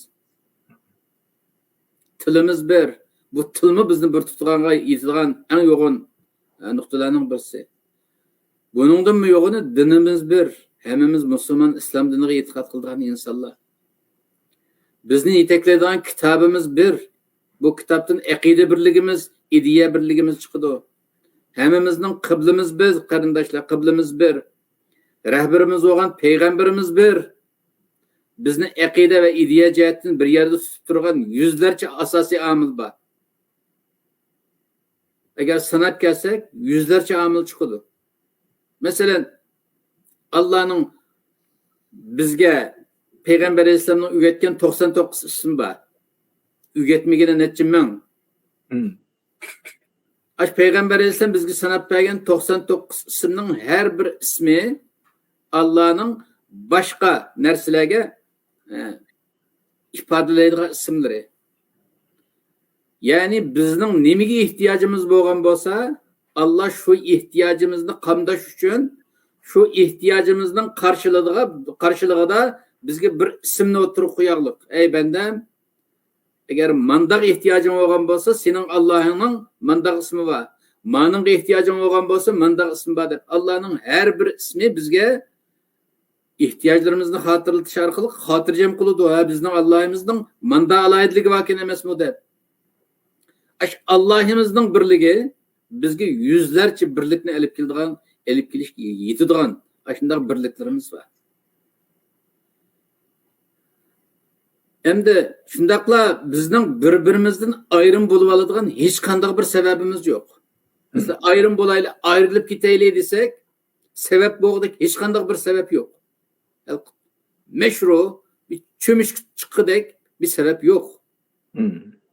تىلىمىز بىر. بۇ تىلمۇ بىزنى بىر تۇتىدىغانغا يېتىدىغان ئەڭ يوغان، ئە، نۇقتىلارنىڭ بىرسى. بۇنىڭدىنمۇ يوغىنى دىنىمىز بىر. ھەممىمىز مۇسۇلمان ئىسلام دىنىغا ئېتىقاد قىلىدىغان ئىنسانلار. بىزنى يېتەكلەيدىغان كىتابىمىز بىر. بۇ كىتابتىن ئەقىدە بىرلىكىمىز، ئىدىيە بىرلىكىمىز چىقىدۇ. ھەممىمىزنىڭ قىبلىمىز بىر، قېرىنداشلار، قىبلىمىز بىر. رەھبىرىمىز بولغان پەيغەمبىرىمىز بىر. بىزنى ئەقىدە ۋە ئىدىيە جەھەتتىن بىر يەردە تۇتۇپ تۇرغان يۈزلەرچە ئاساسىي ئامىل بار. ئەگەر ساناپ كەلسەك، يۈزلەرچە ئامىل چىقىدۇ. مەسىلەن، ئاللانىڭ بىزگە پەيغەمبەر ئەلەيھىسسالامنىڭ ئۆگەتكەن توقسان توققۇز ئىسمى بار. ئۆگەتمىگىنى نەچچە مىڭ. ئاشۇ پەيغەمبەر ئەلەيھىسسالام بىزگە ساناپ بەرگەن توقسان توققۇز ئىسىمنىڭ ھەر بىر ئىسمى ئاللانىڭ باشقا نەرسىلەرگە، ئە، ئىپادىلەيدىغان ئىسىملىرى. يەنى بىزنىڭ نېمىگە ئېھتىياجىمىز بولغان بولسا، ئاللا شۇ ئېھتىياجىمىزنى قامداش ئۈچۈن، شۇ ئېھتىياجىمىزنىڭ قارشىلىقىغا، قارشىلىقىدا بىزگە بىر ئىسىمنى ئوتتۇرىغا قويارلىق. ئەي بەندەم، ئەگەر مانداق ئېھتىياجىڭ بولغان بولسا، سېنىڭ ئاللاھىڭنىڭ مانداق ئىسمى بار. مانىڭغا ئېھتىياجىڭ بولغان بولسا، مانداق ئىسمى بار دەپ، ئاللانىڭ ھەر بىر ئىسمى بىزگە ئېھتىياجلىرىمىزنى خاتىرىلىتىش ئارقىلىق خاتىرجەم قىلىدۇ. ھە، بىزنىڭ ئاللاھىمىزنىڭ ماندا ئالاھىدىلىكى باركەن ئەمەسمۇ دەپ. ئاشۇ ئاللاھىمىزنىڭ بىرلىكى بىزگە يۈزلەرچە بىرلىكنى ئېلىپ كېلىدىغان، ئېلىپ كېلىشكە يېتىدىغان ئاشۇنداق بىرلىكلىرىمىز بار. ئەمدى شۇنداقلا بىزنىڭ بىر-بىرىمىزدىن ئايرىم بولۇۋالىدىغان ھېچقانداق بىر سەۋەبىمىز يوق. مەسىلەن، ئايرىم بولايلى، ئايرىلىپ كېتەيلى دېسەك، سەۋەب بولغۇدەك ھېچقانداق بىر سەۋەب يوق. مەشرۇ، بىر چۆمۈچكە چىققۇدەك بىر سەۋەب يوق.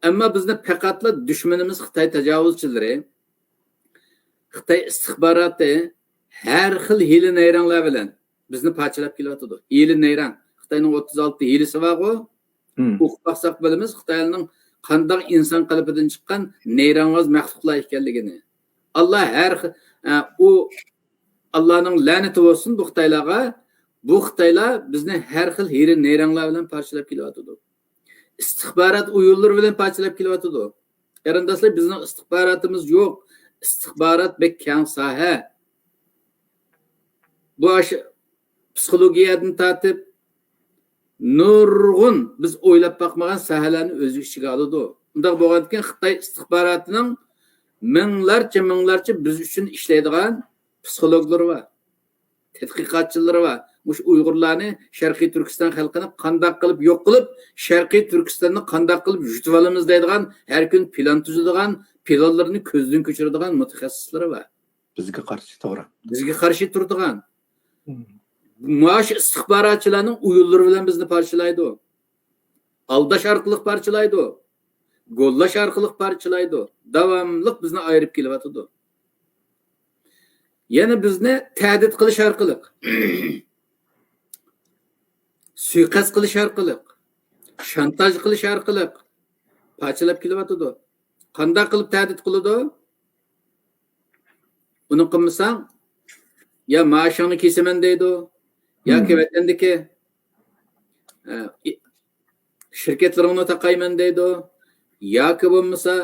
ئەمما بىزنى پەقەتلا دۈشمىنىمىز خىتاي تاجاۋۇزچىلىرى، خىتاي ئىستىخباراتى ھەر خىل ھىيلە نەيرەڭلەر بىلەن بىزنى پارچىلاپ كېلىۋاتىدۇ. ھىيلە نەيرەڭ. خىتاينىڭ ئوتتۇز ئالتە ھىيلىسى بارغۇ. ئوقۇپ باقساق بىلىمىز، خىتاينىڭ قانداق ئىنسان قېلىپىدىن چىققان نەيرەڭۋاز مەخلۇقلار ئىكەنلىكىنى. ئاللا ھەر خىل، ئە، ئۇ ئاللانىڭ لەنىتى بولسۇن بۇ خىتايلارغا. بۇ خىتايلار بىزنى ھەر خىل ھىيلە نەيرەڭلار بىلەن پارچىلاپ كېلىۋاتىدۇ. ئىستىخبارات ئويۇنلىرى بىلەن پارچىلاپ كېلىۋاتىدۇ. قېرىنداشلار، بىزنىڭ ئىستىخباراتىمىز يوق. ئىستىخبارات بەك كەڭ ساھە. بۇ ئاشۇ پسىخولوگىيەدىن تارتىپ نۇرغۇن بىز ئويلاپ باقمىغان ساھەلەرنى ئۆز ئىچىگە ئالىدۇ. ئۇنداق بولغاندىكىن خىتاي ئىستىخباراتىنىڭ مىڭلارچە، مىڭلارچە بىز ئۈچۈن ئىشلەيدىغان پسىخولوگلىرى بار، تەتقىقاتچىلىرى بار. مۇشۇ ئۇيغۇرلارنى، شەرقىي تۈركىستان خەلقىنى قانداق قىلىپ يوق قىلىپ، شەرقىي تۈركىستاننى قانداق قىلىپ يۇتۇۋالىمىز دەيدىغان، ھەر كۈنى پىلان تۈزىدىغان، پىلانلىرىنى كۆزدىن كۆچۈرىدىغان مۇتەخەسسىسلىرى بار. بىزگە قارشى، توغرا. بىزگە قارشى تۇرىدىغان. مم. مانا شۇ ئىستىخباراتچىلارنىڭ ئويۇنلىرى بىلەن بىزنى پارچىلايدۇ. ئالداش ئارقىلىق پارچىلايدۇ. گوللاش ئارقىلىق پارچىلايدۇ. داۋاملىق بىزنى ئايرىپ كېلىۋاتىدۇ. يەنە بىزنى تەھدىت قىلىش ئارقىلىق، سۇيىقەست قىلىش ئارقىلىق، شانتاژ قىلىش ئارقىلىق پارچىلاپ كېلىۋاتىدۇ. قانداق قىلىپ تەھدىت قىلىدۇ؟ ئۇنى قىلمىساڭ، يا مائاشىڭنى كېسىمەن دەيدۇ، ياكى ۋەتەندىكى، ئە، ئى-، شىركەتلىرىڭنى تاقايمەن دەيدۇ، ياكى بولمىسا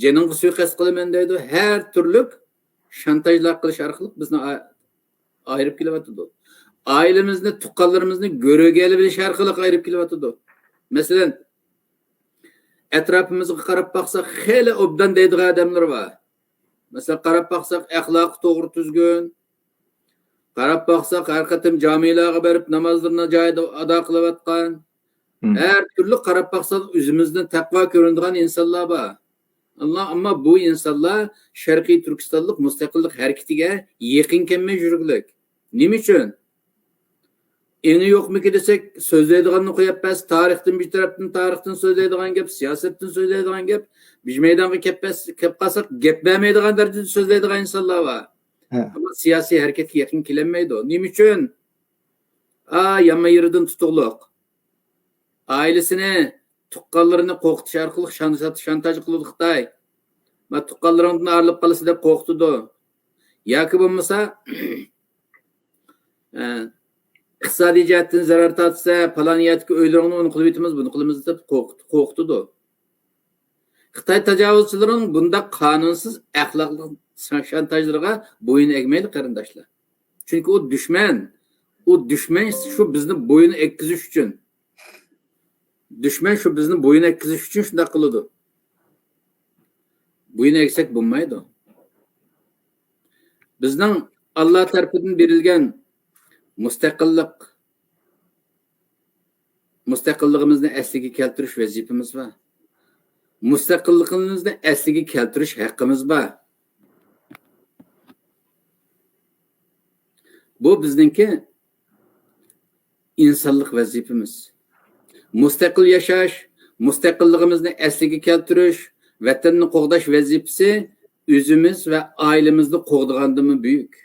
جېنىڭغا سۇيىقەست قىلىمەن دەيدۇ. ھەر تۈرلۈك شانتاژلار قىلىش ئارقىلىق بىزنى ئا-، ئايرىپ كېلىۋاتىدۇ. ئائىلىمىزنى، تۇغقانلىرىمىزنى گۆرۈگە ئېلىۋېلىش ئارقىلىق ئايرىپ كېلىۋاتىدۇ. مەسىلەن، ئەتراپىمىزغا قاراپ باقساق، خېلى ئوبدان دەيدىغان ئادەملەر بار. مەسىلەن، قاراپ باقساق، ئەخلاقى توغرا، تۈزگۈن، قاراپ باقساق، ھەر قېتىم جامىلارغا بېرىپ نامازلىرىنى جايىدا ئادا قىلىۋاتقان، ھە. ھەر تۈرلۈك قاراپ باقساق، ئۆزىمىزدىن تەقۋا كۆرۈنىدىغان ئىنسانلار بار. ئەمما، ئەمما بۇ ئىنسانلار شەرقىي تۈركىستانلىق مۇستەقىللىق ھەرىكىتىگە يېقىن كەلمەي يۈرگۈلۈك. نېمە ئۈچۈن؟ ئېڭى يوقمىكى دېسەك، سۆزلەيدىغاننى قويۇپ بەرسە، تارىختىن، بىر تەرەپتىن تارىختىن سۆزلەيدىغان گەپ، سىياسەتتىن سۆزلەيدىغان گەپ، بىر مەيدانغا كەپ بەرسە، كەپ قالساق، گەپ بەرمەيدىغان دەرىجىدە سۆزلەيدىغان ئىنسانلار بار. ھە. ئەمما سىياسىي ھەرىكەتكە يېقىن كېلەلمەيدۇ. نېمە ئۈچۈن؟ ئا، يانما يېرىدىن تۇتۇقلۇق. ئائىلىسىنى، تۇغقانلىرىنى قورقۇتۇش ئارقىلىق شان-، شانتاژ قىلىدۇ خىتاي. ما تۇغقانلىرىڭدىن ئايرىلىپ قالىسەن دەپ قورقۇتىدۇ. ياكى بولمىسا، ئە، ئىقتىسادىي جەھەتتىن زەرەر تارتسا، پالان يەردىكى ئۆيلىرىڭنى ئۇنى قىلىۋېتىمىز، بۇنى قىلىمىز دەپ قورقۇت-، قورقۇتىدۇ. خىتاي تاجاۋۇزچىلىرىنىڭ بۇنداق قانۇنسىز ئەخلاقلىق شانتاژلىرىغا بويۇن ئەگمەيلى، قېرىنداشلار. چۈنكى ئۇ دۈشمەن. ئۇ دۈشمەن شۇ بىزنى بويۇن ئەگكۈزۈش ئۈچۈن. دۈشمەن شۇ بىزنى بويۇن ئەگكۈزۈش ئۈچۈن شۇنداق قىلىدۇ. بويۇن ئەگسەك بولمايدۇ. بىزنىڭ ئاللا تەرىپىدىن بېرىلگەن مۇستەقىللىق، مۇستەقىللىقىمىزنى ئەسلىگە كەلتۈرۈش ۋەزىپىمىز بار. مۇستەقىللىقىمىزنى ئەسلىگە كەلتۈرۈش ھەققىمىز بار. بۇ بىزنىڭكى ئىنسانلىق ۋەزىپىمىز. مۇستەقىل ياشاش، مۇستەقىللىقىمىزنى ئەسلىگە كەلتۈرۈش، ۋەتەننى قوغداش ۋەزىپىسى ئۆزىمىز ۋە ئائىلىمىزنى قوغدىغاندىنمۇ بۈيۈك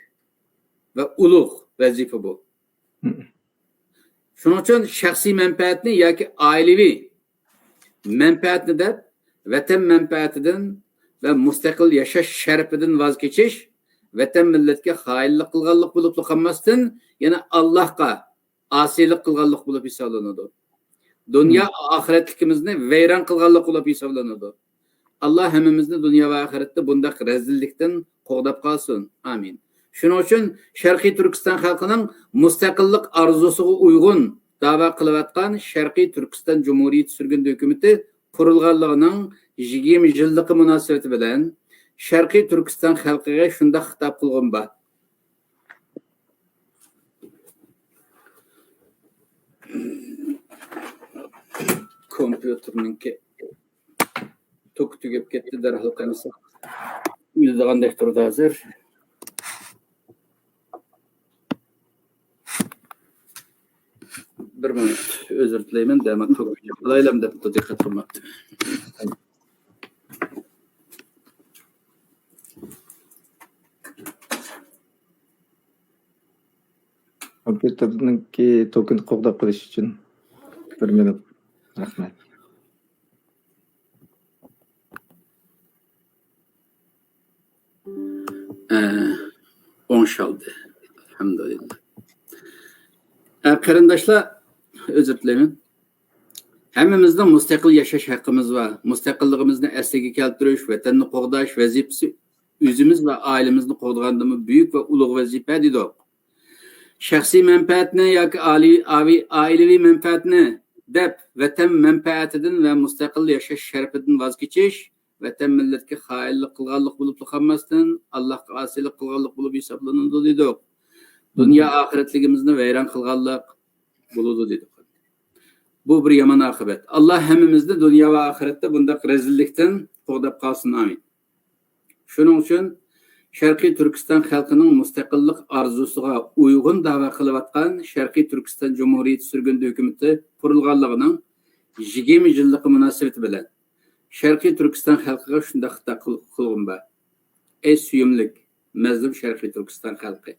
ۋە ئۇلۇغ ۋەزىپە بۇ. شۇنىڭ ئۈچۈن شەخسىي مەنپەئەتنى ياكى ئائىلىۋى مەنپەئەتنى دەپ، ۋەتەن مەنپەئەتىدىن ۋە مۇستەقىل ياشاش شەرىپىدىن ۋاز كېچىش ۋەتەن مىللەتكە خائىنلىق قىلغانلىق بولۇپلا قالماستىن، يەنە ئاللاھقا ئاسىيلىق قىلغانلىق بولۇپ ھېسابلىنىدۇ. دۇنيا، مم، ئاخىرەتلىكىمىزنى ۋەيران قىلغانلىق بولۇپ ھېسابلىنىدۇ. ئاللا ھەممىمىزنى دۇنيا ۋە ئاخىرەتتە بۇنداق رەزىللىكتىن قوغداپ قالسۇن. ئامىن. شۇنىڭ ئۈچۈن شەرقىي تۈركىستان خەلقىنىڭ مۇستەقىللىق ئارزۇسىغا ئۇيغۇن داۋا قىلىۋاتقان شەرقىي تۈركىستان جۇمھۇرىيىتى سۈرگۈندە ھۆكۈمىتى قۇرۇلغانلىقىنىڭ يىگىرمە يىللىقى مۇناسىۋىتى بىلەن شەرقىي تۈركىستان خەلقىگە شۇنداق خىتاب قىلغۇم بار. كومپيۇتېرنىڭكى توكى تۈگەپ كەتتى، دەرھال قاينىسا ئۆلىدىغاندەك تۇرىدۇ ھازىر. بىر مىنۇت، ئۆزۈر تىلەيمەن، دەمە توك ئۆچۈرۈپ قالايلام دەپتۇ، دىققەت قىلماپتۇ. كومپيۇتېرنىڭكى توكىنى قوغداپ قېلىش ئۈچۈن بىر مىنۇت. رەھمەت. ئە، ئوڭشالدى. ئەلھەمدۇلىللا. ئە، قېرىنداشلار، ئۆزۈر تىلەيمەن. ھەممىمىزنىڭ مۇستەقىل ياشاش ھەققىمىز بار. مۇستەقىللىقىمىزنى ئەسلىگە كەلتۈرۈش، ۋەتەننى قوغداش ۋەزىپىسى ئۆزىمىز ۋە ئائىلىمىزنى قوغدىغاندىنمۇ بۈيۈك ۋە ئۇلۇغ ۋەزىپە، دېدۇق. شەخسىي مەنپەئەتنى ياكى ئالىي-، ئاۋى-، ئائىلىۋى مەنپەئەتنى دەپ، ۋەتەن مەنپەئەتىدىن ۋە مۇستەقىل ياشاش شەرىپىدىن ۋاز كېچىش ۋەتەن مىللەتكە خائىنلىق قىلغانلىق بولۇپلا قالماستىن، ئاللاھقا ئاسىيلىق قىلغانلىق بولۇپ ھېسابلىنىدۇ، دېدۇق. دۇنيا ئاخىرەتلىكىمىزنى ۋەيران قىلغانلىق بولىدۇ، دېدۇق. بۇ بىر يامان ئاقىۋەت. ئاللا ھەممىمىزنى دۇنيا ۋە ئاخىرەتتە بۇنداق رەزىللىكتىن قوغداپ قالسۇن. ئامىن. شۇنىڭ ئۈچۈن شەرقىي تۈركىستان خەلقىنىڭ مۇستەقىللىق ئارزۇسىغا ئۇيغۇن داۋا قىلىۋاتقان شەرقىي تۈركىستان جۇمھۇرىيىتى سۈرگۈندە ھۆكۈمىتى قۇرۇلغانلىقىنىڭ يىگىرمە يىللىقى مۇناسىۋىتى بىلەن شەرقىي تۈركىستان خەلقىگە شۇنداق خىتاب قىل-، قىلغۇم بار. ئەي سۆيۈملۈك، مەزلۇم شەرقىي تۈركىستان خەلقى!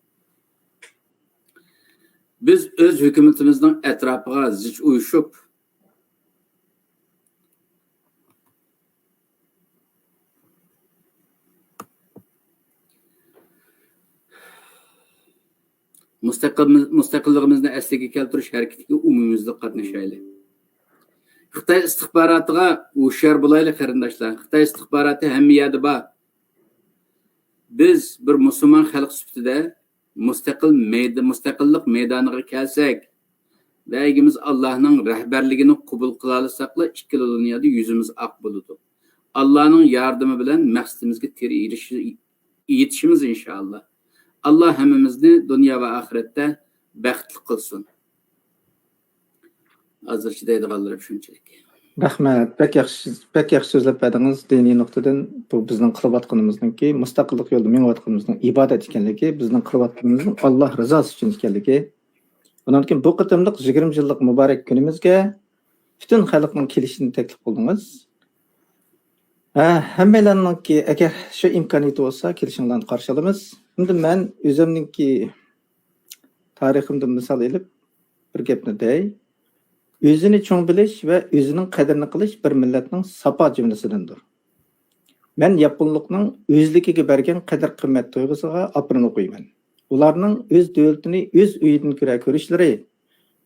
بىز ئۆز ھۆكۈمىتىمىزنىڭ ئەتراپىغا زىچ ئۇيۇشۇپ، مۇستەقىل-، مۇستەقىللىقىمىزنى ئەسلىگە كەلتۈرۈش ھەرىكىتىگە ئومۇميۈزلۈك قاتنىشايلى. خىتاي ئىستىخباراتىغا ھوشيار بولايلى، قېرىنداشلار. خىتاي ئىستىخباراتى ھەممە يەردە بار. بىز بىر مۇسۇلمان خەلق سۈپىتىدە مۇستەقىل مەيد-، مۇستەقىللىق مەيدانىغا كەلسەك ۋە ئىگىمىز ئاللاھنىڭ رەھبەرلىكىنى قوبۇل قىلالىساقلا، ئىككىلا دۇنيادا يۈزىمىز ئاق بولىدۇ. ئاللاھنىڭ ياردىمى بىلەن مەقسىتىمىزگە تېرە ئېرىشىش-، يېتىشىمىز ئىنشائاللا. ئاللا ھەممىمىزنى دۇنيا ۋە ئاخىرەتتە بەختلىك قىلسۇن. ھازىرچە دەيدىغانلىرىم شۇنچىلىك. رەھمەت. بەك ياخشى، بەك ياخشى سۆزلەپ بەردىڭىز. دىنىي نۇقتىدىن بۇ بىزنىڭ قىلىۋاتقىنىمىزنىڭكى، مۇستەقىللىق يولىدا مېڭىۋاتقىنىمىزنىڭ ئىبادەت ئىكەنلىكى، بىزنىڭ قىلىۋاتقىنىمىزنىڭ ئاللا رىزاسى ئۈچۈن ئىكەنلىكى. ئۇنىڭدىن كېيىن بۇ قېتىملىق يىگىرمە يىللىق مۇبارەك كۈنىمىزگە پۈتۈن خەلقنىڭ كېلىشىنى تەكلىپ قىلدىڭىز. ھە، ھەممەيلەننىڭكى ئەگەر شۇ ئىمكانىيىتى بولسا، كېلىشىڭلارنى قارشى ئالىمىز. ئەمدى مەن ئۆزۈمنىڭكى تارىخىمدىن مىسال ئېلىپ، بىر گەپنى دەي. ئۆزىنى چوڭ بىلىش ۋە ئۆزىنىڭ قەدرىنى قىلىش بىر مىللەتنىڭ ساپا جۈملىسىدىندۇر. مەن ياپونلۇقنىڭ ئۆزلۈكىگە بەرگەن قەدىر-قىممەت تۇيغۇسىغا ئاپىرىن ئوقۇيمەن. ئۇلارنىڭ ئۆز دۆلىتىنى ئۆز ئۆيىدىن كۆرە كۆرۈشلىرى،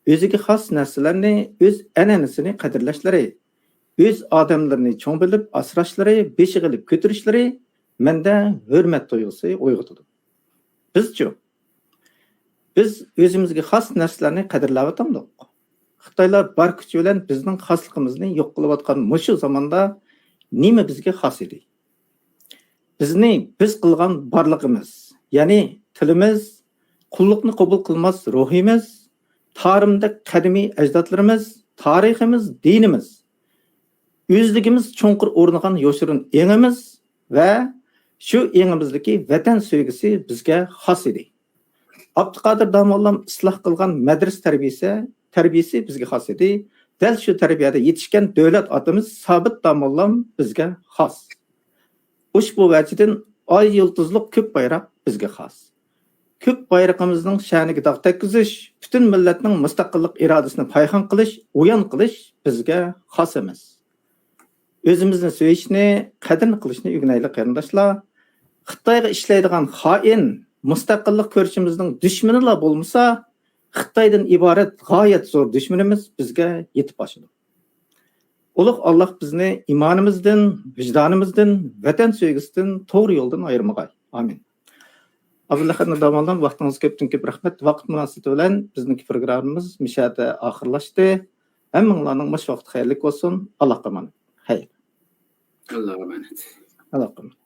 ئۆزىگە خاس نەرسىلەرنى، ئۆز ئەنئەنىسىنى قەدىرلەشلىرى، ئۆز ئادەملىرىنى چوڭ بىلىپ ئاسراشلىرى، بېشىغا ئېلىپ كۆتۈرۈشلىرى مەندە ھۆرمەت تۇيغۇسى ئويغىتىدۇ. بىزچۇ؟ بىز ئۆزىمىزگە خاس نەرسىلەرنى قەدىرلەۋاتامدۇق؟ خىتايلار بار كۈچى بىلەن بىزنىڭ خاسلىقىمىزنى يوق قىلىۋاتقان مۇشۇ زاماندا نېمە بىزگە خاس ئىدى؟ بىزنى بىز قىلغان بارلىقىمىز، يەنى تىلىمىز، قۇللۇقنى قوبۇل قىلماس روھىمىز، تارىمدەك قەدىمىي ئەجدادلىرىمىز، تارىخىمىز، دىنىمىز، ئۆزلۈكىمىز چوڭقۇر ئورنىغان يوشۇرۇن ئېڭىمىز ۋە شۇ ئېڭىمىزدىكى ۋەتەن سۆيگۈسى بىزگە خاس ئىدى. ئابدۇقادىر داموللام ئىسلاھ قىلغان مەدرىسە تەربىيىسى، تەربىيىسى بىزگە خاس ئىدى. دەل شۇ تەربىيەدە يېتىشكەن دۆلەت ئاتىمىز سابىت داموللام بىزگە خاس. ئۇشبۇ ۋەجىدىن ئاي يۇلتۇزلۇق كۆك بايراق بىزگە خاس. كۆك بايرىقىمىزنىڭ شەنىگە داغ تەگكۈزۈش، پۈتۈن مىللەتنىڭ مۇستەقىللىق ئىرادىسىنى پايخان قىلىش، ئويان قىلىش بىزگە خاس ئەمەس. ئۆزىمىزنى سۆيۈشنى، قەدرىنى قىلىشنى ئۆگىنەيلى، قېرىنداشلار. خىتايغا ئىشلەيدىغان خائىن مۇستەقىللىق كۈرىشىمىزنىڭ دۈشمىنىلا بولمىسا، خىتايدىن ئىبارەت غايەت زور دۈشمىنىمىز بىزگە يېتىپ ئاشىدۇ. ئۇلۇغ ئاللاھ بىزنى ئىمانىمىزدىن، ۋىجدانىمىزدىن، ۋەتەن سۆيگۈسىدىن، توغرا يولدىن ئايرىمىغاي. ئامىن. ئابدۇللا خەتنۇ داموللام، ۋاقتىڭىزغا كۆپتىن كۆپ رەھمەت. ۋاقىت مۇناسىۋىتى بىلەن بىزنىڭكى پروگراممىمىز مۇشۇ يەردە ئاخىرلاشتى. ھەممىڭلارنىڭ مۇشۇ ۋاقتى خەيرلىك بولسۇن. ئاللاھقا ئامانەت. خەير. ئاللاھقا ئامانەت. ئاللاھقا ئامانەت.